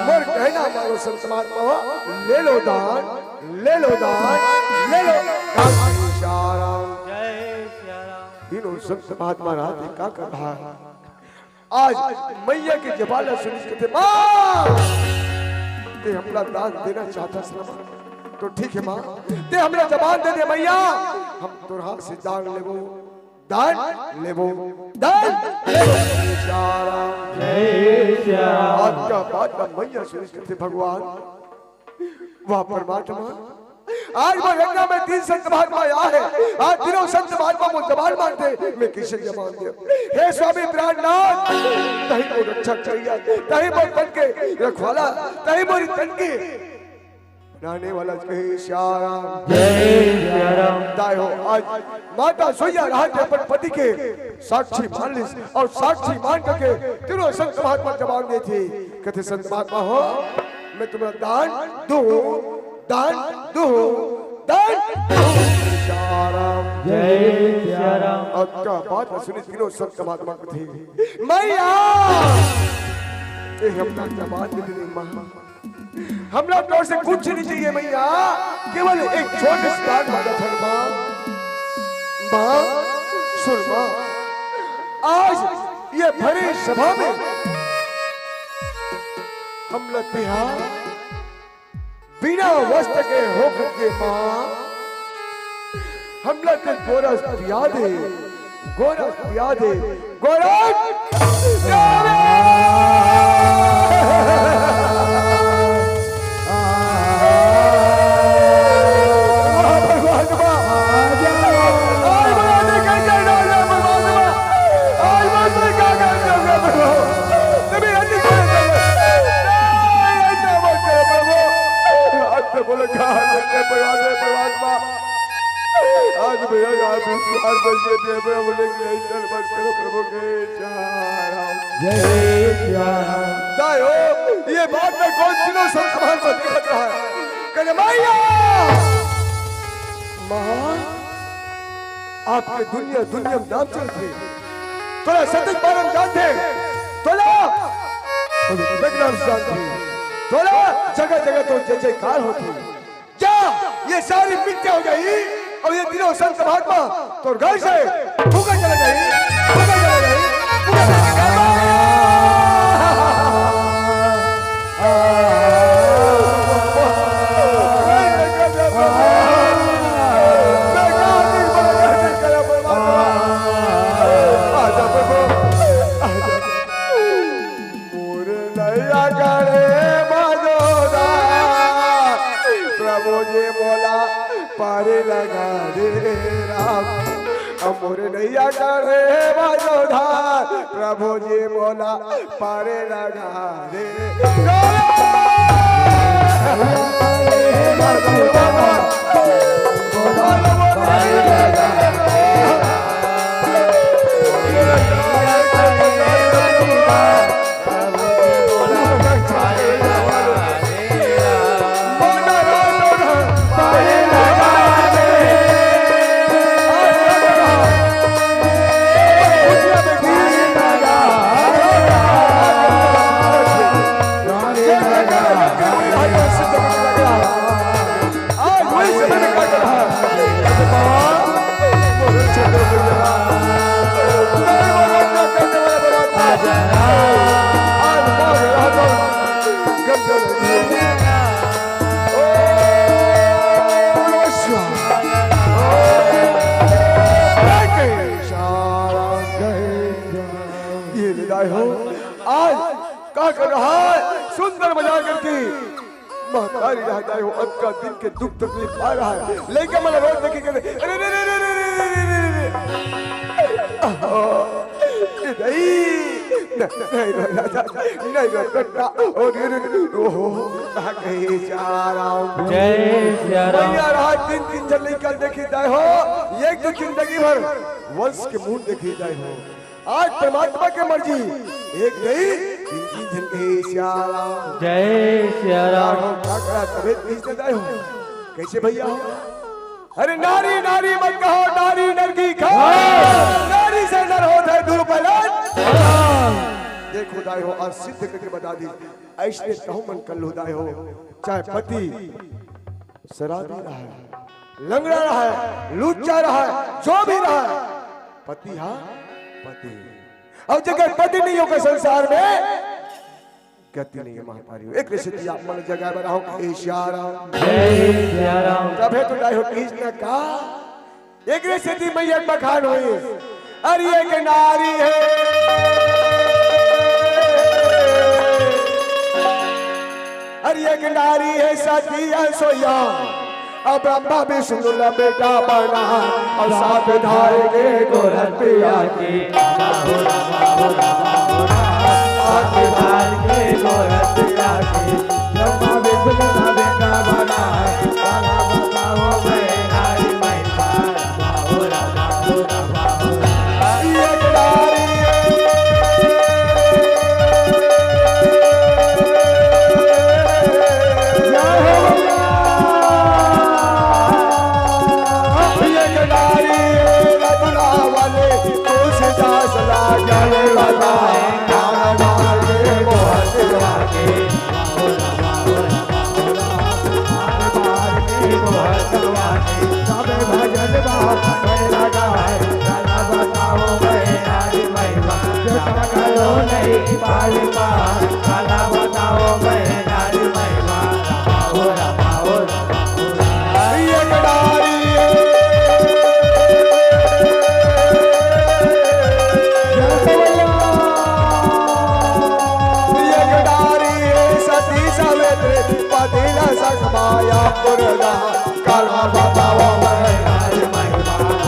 मोर कहना मानो संत महात्मा हो, ले लो दान, ले लो दान, ले लो दान। सिया राम। तीनों संत महात्मा रहिथे, का करा हे? आज मैया के जबान ला सुनिस कथे, "मां, तैं हमला दान देना चाहथस ना मां? तो ठीक हे मां, तैं हमला जबान दे दे मैया, हम तोर हाथ से दान लेबो।" दान लेबो, दान लेबो। सिया राम। जय सिया राम। अतका बात ला मैया सुनिस कथे, "भगवान, वाह परमात्मा, आज मोर अंगना में तीन संत महात्मा आए हे, आज तीनों संत महात्मा मोर जबान मानथे, मैं कइसे जबान देंव? हे स्वामी प्राणनाथ, तहीं मोर रक्षा करिया, तहीं मोर तन के रखवाला, तहीं मोर तन के बनाने वाला।" कहे, "सिया राम।" जय सिया राम। दाई हो, आज माता सोइया रहिथे अपन पति के साक्षी मान लिस अउ साक्षी मान करके तीनों संत महात्मा जबान देथे। कथे, "संत महात्मा हो, मैं तुम्हला दान दूं, दान दूं, दान दूं।" सिया राम। जय सिया राम। अतका बात ला सुनिस तीनों संत महात्मा कथे, "मैया, तैं हमला जबान दे दे मां।" हमला तोर से कुछ नहीं चाहिए मैया, केवल एक छोटे से दान मांगत हन मां। मां, सुन मां, आज ये भरी सभा में हमला तैं हा बिना वस्त्र के होकर के मां, हमला तैं गोरस पिया दे, गोरस पिया दे, गोरस पिया दे। आज भैया, आज विश्वास बन गया, देव में बोले कि नहीं, चल, मत करो, प्रभु के जय राम। जय सिया राम। दाई हो, ये बात में कौन तीनों संत महात्मा दिखत रहा है? कहे, "मैया, मां, आपके दुनिया, दुनिया में नाम चलथे, तोला सतज बारम जानथे, तोला पवित्र विघ्न शांति। तोला जगह जगह तो जय जयकार होथे। जा, ये सारी मिथ्या हो जाही अउ ये तीनों संत महात्मा तोर घर से फूका चला जाही, फूका चला जाही, फूका चला जाही। मोर नैया करे मझोदार, प्रभु जी मोला पारी लगा दे राम। अब मोर नैया करे मझोदार, प्रभु जी मोला पारी लगा दे। ये ले दाई हो, आज का कर रहा है? सुंदर मजाक करके महतारी रह जाए हो, अतका दिन के दुख तकलीफ आ रहा है। लइका मन रोज देखी के, अरे, अरे, अरे, अरे। आहा, ये नहीं, नहीं, नहीं, नहीं, नहीं, नहीं, नहीं, बेटा, अरे, अरे, अरे, ओहो, कहाँ गए जा रहा हूँ? जय सिया राम। भैया, रात दिन तीन झन लइका देखी जाए हो, एक तो जिंदगी भर वंश के मूल देखी जाए हो। आज परमात्मा के मर्जी, एक नहीं, तीन, तीन झन कहे सिया राम। जय सिया राम। का करा तबे तीज न दाय हो। कैसे भैया हो? अरे नारी, नारी मत कहो, नारी नर की खाए। नारी से नर होत है दुर्बलन। देखो दाय हो, आज सिद्ध करके बता दी। ऐसने कहूँ मन कर लो दाय हो, चाहे पति शराबी रहा है, लंगड़ा रहा है, लुच्चा रहा है, जो भी रहा है, पति हा पति। अउ जेकर पति नहीं होकर संसार में गति नहीं है महतारी हो। एक रिश्ते आप मन जगह बनाओ, ए सिया राम। जय सिया राम। तभे तो दाई हो तीज न का। एक रिश्ते मैया बखान होई। अरे एक नारी है, अरे एक नारी है सती ऐसोया। अब ब्रह्मा विष्णु ला बेटा बना, अउ सात धार के गोरखिया की। सात धार के गोरखिया की, ब्रह्मा विष्णु ला बेटा बना, काला बताओ मैं नारी महिमा।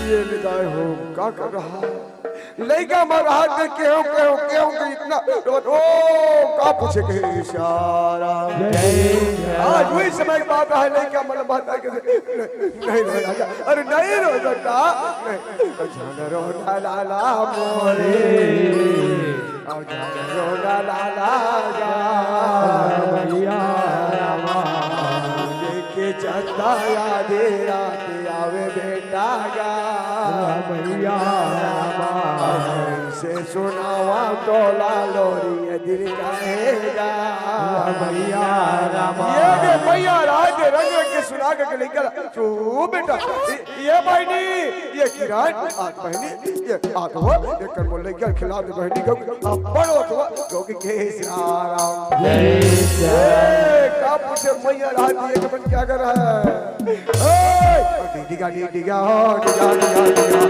ये विदाई हो, का कर रहा है? लइका मन रहा के केहू, केहू, केहू के इतना, ओ, का पूछे के इशारा। आज वही समय की बात है, लइका मन बात है के, नहीं, नहीं, राजा, अरे नहीं रो बेटा, नहीं, जान रो ना लाला मोरे। अउ जानो ना लाला जा, भैया रामा। देखे चंदा आधी रात आवे बेटा गा, भैया रामा। से सुनावा तोला लोरी ये दिल कहेगा, भैया रामा। ये दे भैया राज रंग रंग के सुना के लेकर तू बेटा, ये, ये बहिनी, ये किरण, आ बहिनी, ये आ तो, ये कर बोले क्या खिला दे बहिनी को, आ बड़ो तो, क्योंकि के सियाराम। जय सिया। ए, का पूछे मैया रात ये के मन क्या कर रहा है? ए, डिगा, डिगा, हो, डिगा, डिगा, डिगा।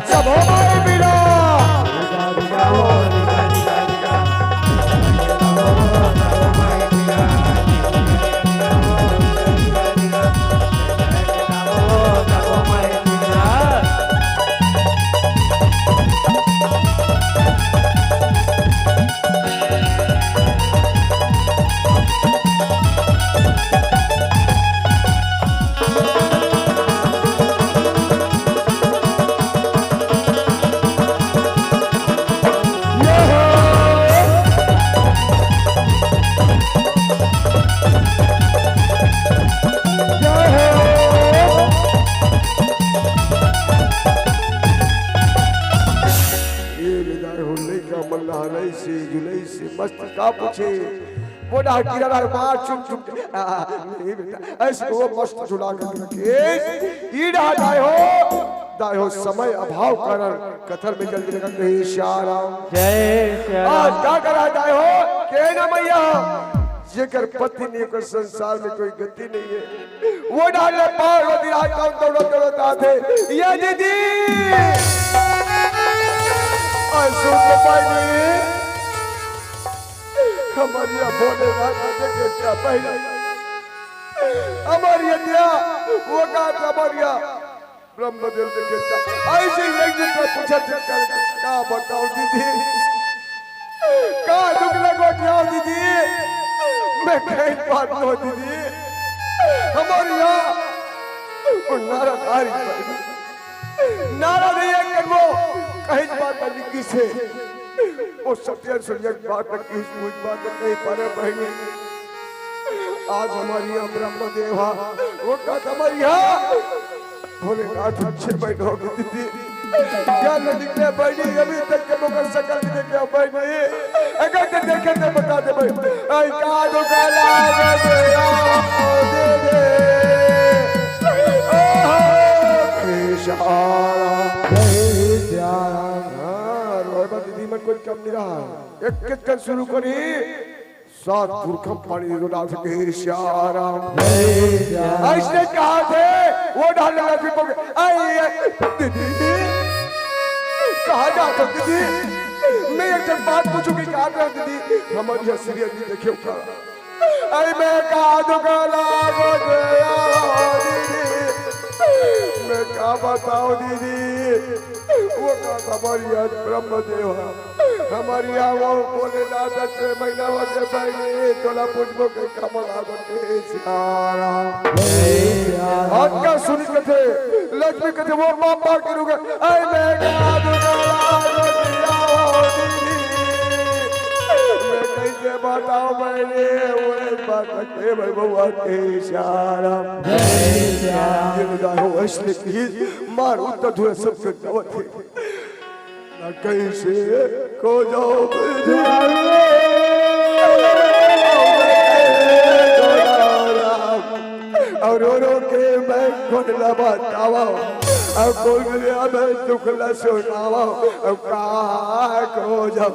सब हो मिला। ये ले जाए हो लइका मन ला हलई से, जुलई से, मस्त का पूछे। वो डहा किरा ला मार चुप चुप। आ, नहीं बेटा, ऐसे वो मस्त झुला के रखे। ई डहा दाई हो, दाई हो, समय अभाव कारण कथर में जल्दी लगा के इशारा। जय सिया राम। आज का करा दाई हो, के ना मैया, जेकर पति नहीं, ओकर संसार में कोई गति नहीं है। वो डाले पार होती रात का दौड़त दौड़त आते। ये दीदी, और सुन तो पाई नहीं। हमारी ये भोलेनाथ देखे क्या पहले। हमारी ये दिया, वो का हमारी ये ब्रह्मदेव देखे क्या। ऐसे ही एक दिन का पूछा चक्कर का बताओ दीदी। का दुख लगो क्या दीदी? मैं कहीं बात हो दीदी। हमारी यहाँ वो नारा नारी नारा नहीं है करबो। कहीं बात लिखी से। वो सत्य सुनिया बात की, कुछ बात कहीं पर बहनी। आज हमारी यहाँ ब्रह्मदेवा, वो का हमारी यहाँ भोलेनाथ अच्छे बैठो दीदी। क्या नदी के बहनी अभी तक के मगर सकल भी देखे बहनी। अगर के देखे तो बता दे भाई। आई का दो काला दे दे। ओहो, इशारा। हाँ, रोए बा दीदी में कोई कम नहीं रहा। एक एक कर शुरू करी। सात पुरखा पानी को डाल सके इशारा। ऐसने कहा थे, वो डालने लगा फिर पकड़। आई, आई, दीदी। कहाँ जा सकती दीदी? मैं एक ठन बात पूछूंगी, कहाँ जा दीदी? हमारी हसीरिया जी देखियो का। आई मैं का दुकान लागो गया दीदी। मैं का बताओ दीदी? वो का हमारी आज ब्रह्मदेवा। हमारी यहाँ वो भोलेनाथ छह महीना हो गए बहनी, तोला पूछबो के कमल आवन के सियारा। और का सुनी कथे, लक्ष्मी कथे, वो माँ बाप के रुके, आई मैं का दुकान लागो गया दीदी। मैं कैसे बताओ बहनी, वो एक बात के भाई बउआ के इशारा। ये बताओ असली की मारू तो धुए सब कुछ गवत है। ना कैसे को जाओ मेरे। और रो रो के मैं खुद ला बतावा, और कोई मेरे अब दुख ला सुनावा, और का को जाओ।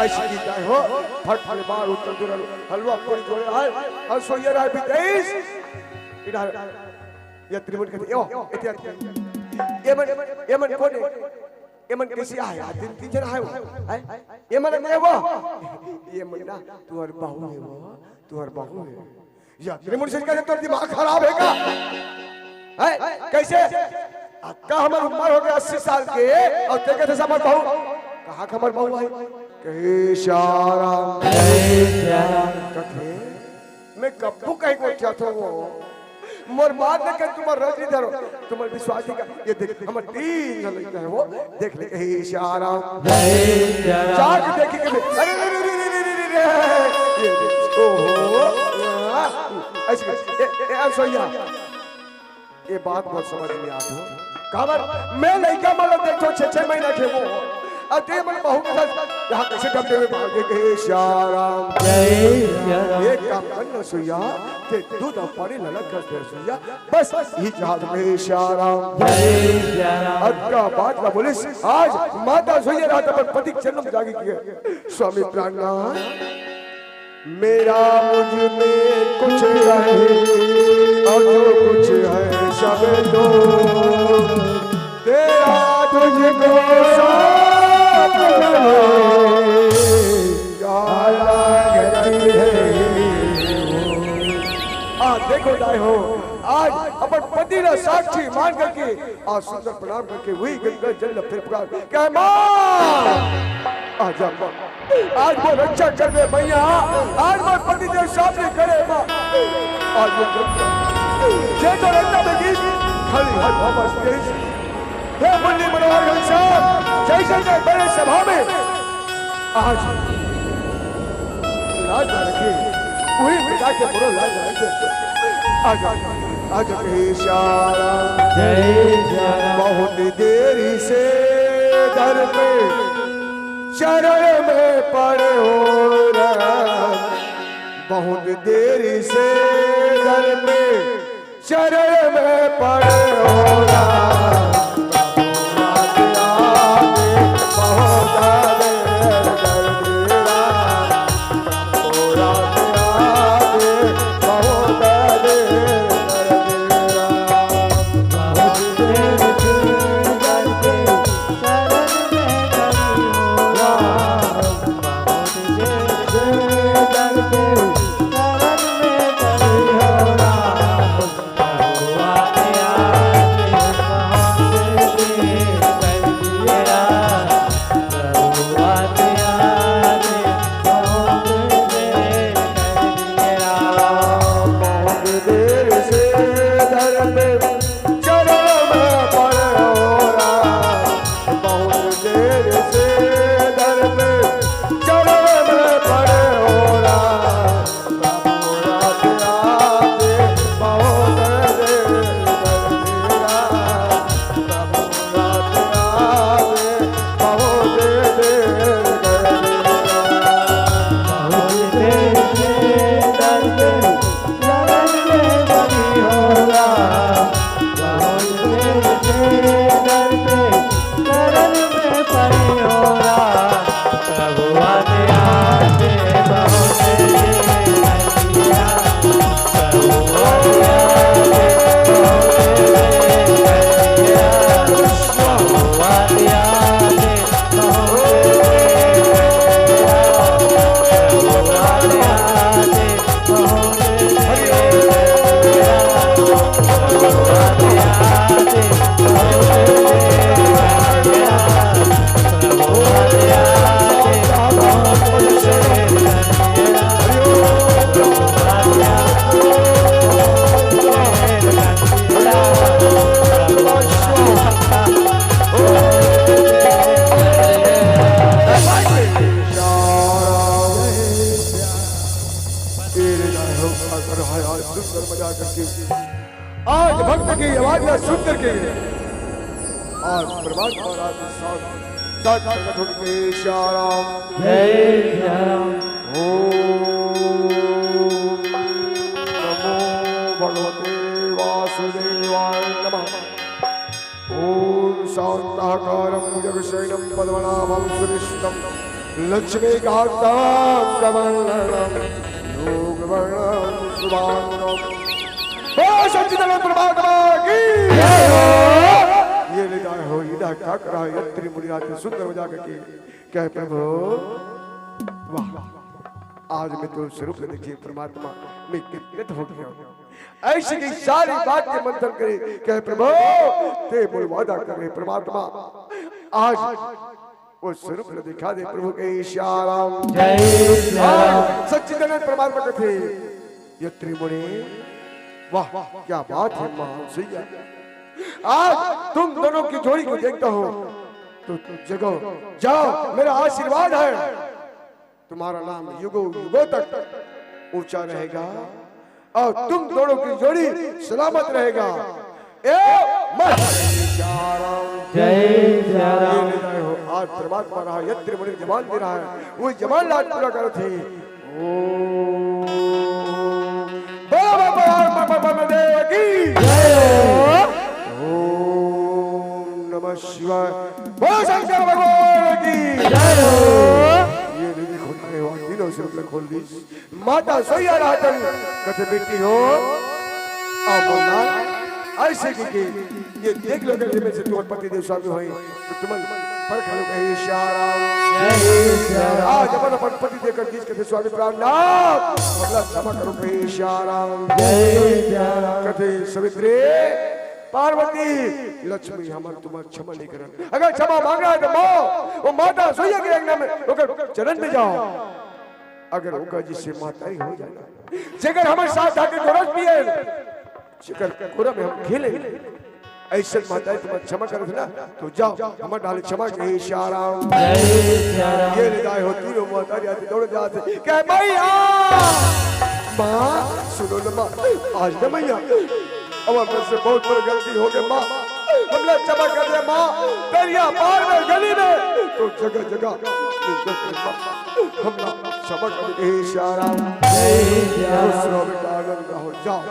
ऐसी की जाए हो, फट फट बार उत्तर दूर हलवा पूरी जोड़े आए, और सोइया राय भी देश। इधर ये त्रिमुंड कहते, यो, इतिया, ये मन, ये मन कौन है? ये मन कैसी आए? आज दिन तीन जन आए हो, हैं? ये मन ये वो, ये मन ना, तू और बहू है वो, तू और बहू है। या त्रिमुंड से कहते, तोर दिमाग खराब है का? हैं? कैसे? अक्का हमर उम्र हो गया अस्सी साल के, और ते कहते हमर बहू, कहाँ के हमर बहू आई? कहे श्याम राम। कथे, मैं कब्बू कहीं को क्या थो वो? मोर बात न कर, तुम्हार रज नहीं धरो, तुम्हार विश्वास नहीं कर। ये देख, हमर तीन जन लड़का है वो, देख ले, कहे श्याम राम। जाके देखी के भी, अरे, अरे, अरे, ये देख, ओहो, ऐसे, ए, ए, ए, सोइया, ये बात बहुत समझ में आत हो। काबर, मैं लइका मन ल देखथों, छह छह महीना के वो, अउ ते मन बहू के साथ यहाँ कैसे डब्बे में भागे गए, श्याम राम। जय श्याम। एक काम कर ना सोइया, ते दूध और पानी ललक कर दे सोइया, बस ये जहाज में श्याम राम। जय श्याम। अउ का बात ला बोलिस, आज माता सोइया रात अपन पति के चरण में जाके किए, स्वामी प्राणनाथ, मेरा मुझ में कुछ नहीं, और जो कुछ है सब तो तेरा तुझको सौंप दे। काला गति है। आ देखो दाई हो, आज अपन पति ला साक्षी मान करके आज सुंदर प्रणाम करके वही गंगा जल ला फिर पुकार, कहे, माँ, आजा माँ, आज वो रक्षा कर दे भैया, आज मैं पति के सामने खड़े माँ, आज वो रक्षा, ये तो रक्षा में गीत, खाली हाथ वापस नहीं। हे मुरली मनोहर घनश्याम, जैसे जय बड़े सभा में आज लाज ना रखे, वही मिटा के बोलो लाज ना रखे। आजा, आजा कहे श्याम राम। जय श्याम राम। बहुत देरी से दर पे चरण में पड़े हो राम, बहुत देरी से दर पे चरण में पड़े हो राम। बहुत देर कर दिया। आज भक्त की आवाज ला सुन करके आज परमात्मा राम के साथ साथ प्रकट होके श्याम राम। जय श्याम राम। ओम नमो भगवते वासुदेवाय नमः। ओम शांताकारं भुजगशयनं पद्मनाभं सुरेशं लक्ष्मीकान्तं कमलनयनं योगिवर्णं शुभाङ्गं। बोलो सच्चिदानंद परमात्मा की जय हो। ये ले दाई हो, इधर का करा यत्री मुनिराज ने सुंदर बजा करके कहे, प्रभु, वाह, आज मैं तो स्वरूप देखिए परमात्मा, मैं कितने हो गया हूँ। ऐसी की सारी बात के मंथन करे, कहे, प्रभु, ते बोल वादा करे परमात्मा, आज वो स्वरूप ल दिखा दे प्रभु के। श्याम राम। जय श्याम राम। सच्चिदानंद परमात्मा कथे, यत्री मुनि, वाह, क्या बात है माँ सैया। आज तुम दोनों की जोड़ी को देखता हूँ तो जगो, जाओ, मेरा आशीर्वाद है, तुम्हारा नाम युगों युगों तक ऊंचा रहेगा और तुम दोनों की जोड़ी सलामत रहेगा। ए, मत। जय सिया राम। ये ले दाई हो, आज परमात्मा रहा, यत्री मुनि जबान दे रहा है, वो जबान लाज पूरा करत हे। ओम। बोलो बाबा, बाबा, बाबा देव की जय। ओम नमः शिवाय। बोलो शंकर भगवान की जय हो। ये ले देखो, तीनों सिर खोल दी। माता सोइया रातन कथे, बेटी हो, आ बोलना, ऐसे की, की ये देख लो, अगर ये में से तुम्हारे पति देव स्वामी होए तो तुमन परख लो, कहे श्याम राम। जय श्याम राम। आज अपन अपन पति देव कर बीच कथे, स्वामी प्राणनाथ, हमला क्षमा करो, कहे श्याम राम। जय श्याम राम। कथे सावित्री, पार्वती, लक्ष्मी, हमन तुम्हार क्षमा नहीं करन। अगर क्षमा मांगना है तो माँ, वो माता सोइया के अंगना में ओकर चरण में जाओ। अगर ओकर जिससे माता ही हो जाना, जेकर हमर साथ आके गोरस पिए, जेकर कोरा में हम खेले, ऐसे माता तुम्हार क्षमा करत ना, तो जाओ, हमर डाले क्षमा, कहे श्याम राम। जय श्याम राम। ये ले दाई हो, तीनों माता जाते दौड़ जाते, कहे, मैया, माँ, सुनो ना माँ, आज ना मैया, अब हमसे बहुत बड़ी गलती हो गई माँ, हमला क्षमा कर दे माँ, दरिया पार में गली में तो जगह जगह हमला क्षमा कर दे, कहे श्याम राम। जय श्याम राम। खुश रहो बेटा, आनंद रहो, जाओ,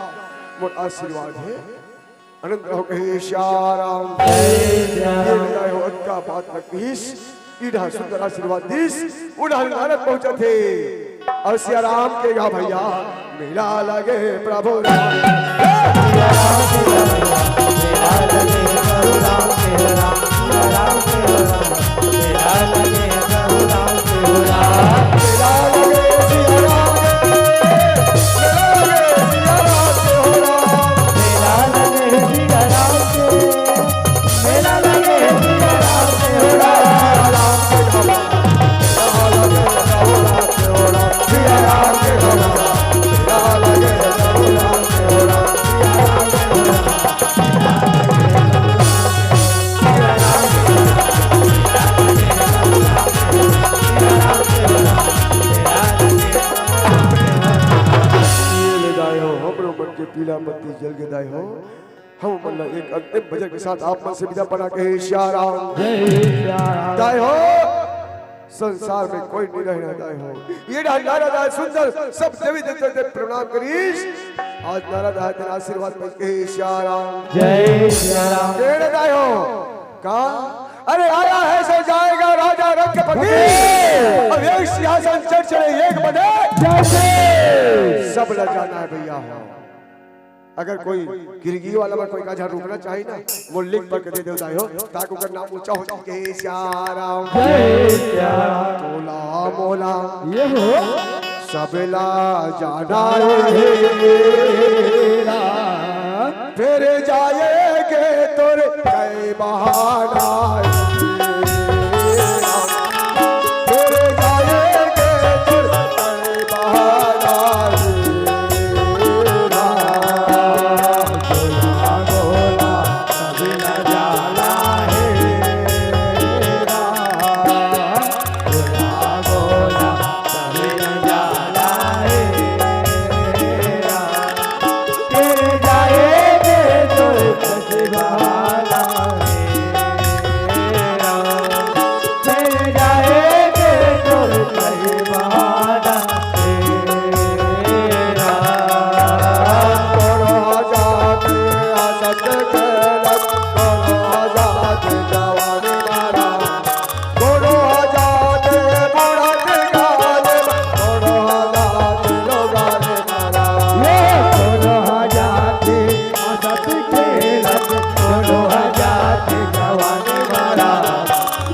मोर आशीर्वाद है, आनंद रहो, कहे श्याम राम। जय श्याम राम। ये ले दाई हो, अतका बात रखिस, इधर सुंदर आशीर्वाद दिस, उधर नारद पहुंचत हे। और सिया राम के गा भैया, मेला लगे प्रभु राम। ये ले दाई हो, हमरो मन के पीला बत्ती जल गे दाई हो। हम मन ला एक अंतिम भजन के साथ आप मन से विदा पाना, कहे श्याम राम। जय श्याम राम। दाई हो, संसार में कोई नहीं रहना दाई हो। ये डाल नारद आय सुंदर, सब देवी देवता के प्रणाम करिस। आज नारद आय तेरा आशीर्वाद पाइस, कहे श्याम राम। जय श्याम राम। केड़े दाई हो? का? अरे आया है सो जाएगा राजा रंग के फकीर। अब एक सिंहासन चढ़ चढ़े एक बने। जैसे सब लग जाना है भैया हो। अगर कोई गिरगी वाला में कोई का झा रुकना चाहिए ना, वो लिख पढ़ के दे दे दाई हो, ताकि ओकर नाम ऊंचा हो जाए। जय श्याम राम। जय श्याम राम। तोला मोला ये हो। सबला जाना है। फिर जाएंगे तोर कई बहाना। फिर जाएंगे तोर कई बहाना। वाली वाला,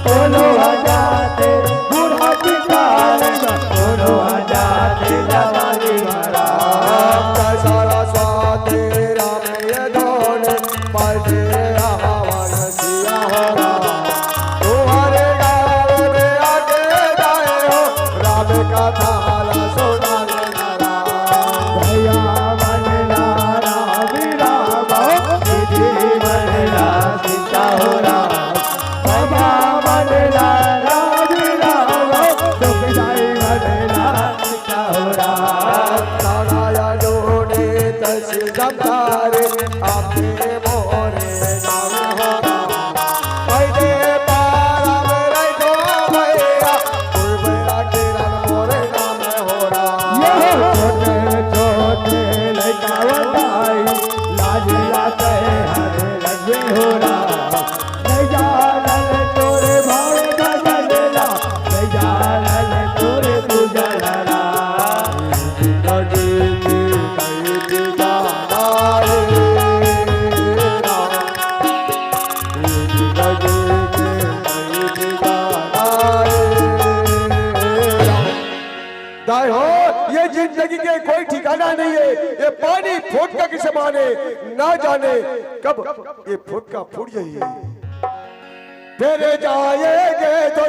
कोनो आ जाथे बूढ़ा पिकाल, कोनो आ जाथे जवानी वाला। सरस्वती राम ये धुन पढ़े आवन सिया हो राम। तुम्हारे गाँव में आके गाए हो राम कथा ला सुनाने ला राम। भैया मन ला राम राम, दीदी मन ला सीता हो राम। बाबा मन ला राम राम, दुख जाई मन ला सीता हो राम। तारा या डोने तस जमतारे, आपके मोरे नाम हो राम। पहिले पारा में रहितो भैया, उर्मिला किरण मोरे नाम हो राम। ये छोटे छोटे लइका बताई, लाज लागे हरे लगे हो राम। ले जा लाल तोरे भाव भजन ला, ले जा लाल तोरे पूजन ला। दाई हो, ये जिंदगी के कोई ठिकाना नहीं है। ये पानी फोटका के समान है, ना जाने कब ये फोटका फूट जाए। फिर जाएंगे तो